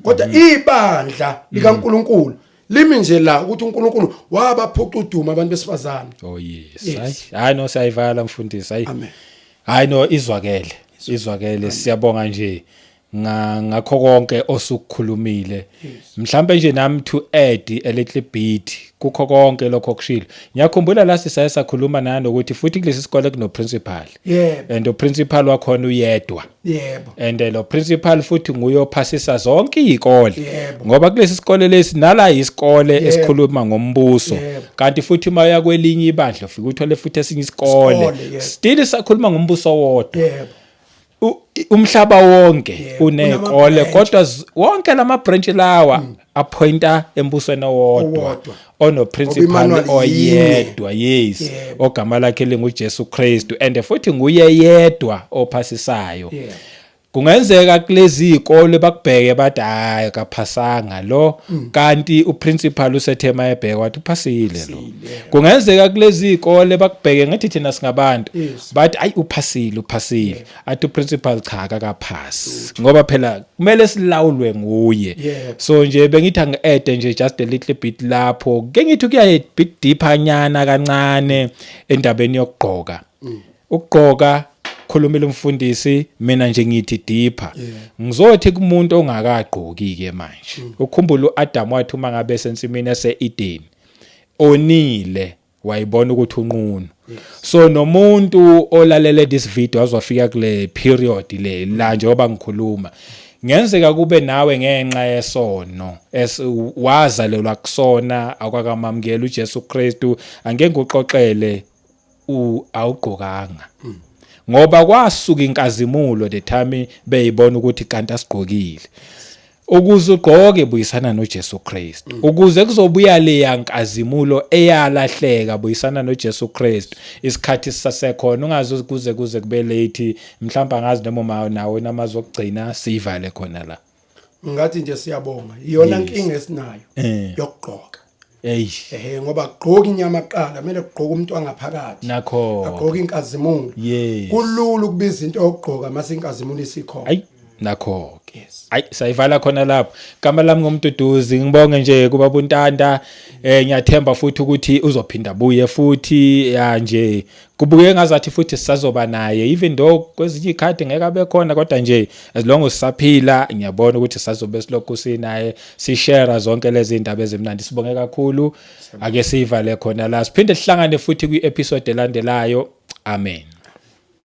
Speaker 1: Kodwa ibandla likaNkulunkulu limi nje la ukuthi uNkulunkulu wabaphuca udumo abantu besifazane.
Speaker 2: Oh yes. Hayi, hayi no, siyayivala mfundisi, hayi.
Speaker 1: Amen.
Speaker 2: Hayi no, izwakele. Izwakele, siyabonga nje ngakho konke osukukhulumile. Mhlambe nje nami to add a little bit kukho konke lokho okushilo. Ngiyakhumbula la sisaye sakhuluma nanokuthi futhi kulesi sikole kuno principal. And uprincipal wakhona uyedwa. And lo principal futhi nguye ophasisa zonke izikole. Ngoba kulesi sikole lesi nala isikole esikhuluma ngombuso. Kanti futhi uma uya kwelinye ibandla ufike uthole futhi esinye isikole.
Speaker 1: Isikole, yebo.
Speaker 2: Still sakhuluma ngombuso wodwa. Umhlaba wonke unezikole,
Speaker 1: Unama-branch.
Speaker 2: kodwa wonke lama branch lawa apointa embusweni owodwa,
Speaker 1: Owodwa.
Speaker 2: ono principal
Speaker 1: Ngoba i-manual yinye.
Speaker 2: oyedwa, yes, ogama lakhe linguJesu Kristu, and futhi nguye yedwa ophasisayo. Kungenzeka kulezi izikole bakubheke bathi hayi, akaphasanga lo, kanti uprincipal usethe mayebheka wathi uphasile lo. Kungenzeka kulezi izikole bakubheke ngathi thina singabantu, bathi ayi, uphasile, uphasile, athi uprincipal cha, akakaphasi, ngoba phela kumele silawulwe nguye. So nje bengithi angi-add nje just a little bit lapho, ke ngithi kuya a bit deeper nyana kancane endabeni yokugqoka. Ukugqoka khulumile umfundisi, mina nje ngithi deeper, ngizothi kumuntu ongakagqoki ke manje, ukhumbula uAdam wathi uma ngabe esensimini yaseEden onile, wayibona ukuthi unqunu. So nomuntu olalele this video azofika kule period le la njengoba ngikhuluma, ngenzeka kube nawe ngenxa yesono wazalelwa kusona, akwakamamukela uJesu Kristu, angeke ngikuxoxele awugqokanga, ngoba kwasuka inkazimulo the time beyibona ukuthi kanti asigqokile. Ukuze ugqoke, buyisana noJesu Kristu. Ukuze kuzobuya leya nkazimulo eyalahleka, buyisana noJesu Kristu isikhathi sisasekhona, ungazi kuze kube late. Mhlawumbe angazi noma nawo namazwi okugcina, sivale khona la.
Speaker 1: Ngathi nje siyabonga, iyona nkinga esinayo yokugqoka.
Speaker 2: Hey.
Speaker 1: Ehe, ngoba kugqoka inyama kuqala, kumele kugqoke umuntu wangaphakathi.
Speaker 2: Nakho.
Speaker 1: Agqoke inkazimulo. Kulula ukubiza into yokugqoka mase inkazimulo isikhona.
Speaker 2: Ayi, nakho ke. Ayi, sayivala khona lapho. Gama lami ngomduduzi, ngibonge nje kuba buntanta. Ngiyathemba futhi ukuthi uzophinda buye futhi, ya nje kubuye ngazathi futhi sisazoba naye, even though kwezinye izikhathi ngeke abe khona, kodwa nje as long as sisaphila ngiyabona ukuthi sisazobe silokhu sinaye, sishare zonke lezi indaba ezimnandi. Sibonge kakhulu, ake sivale khona la, siphinde sihlangane futhi kwi-episode elandelayo. Amen.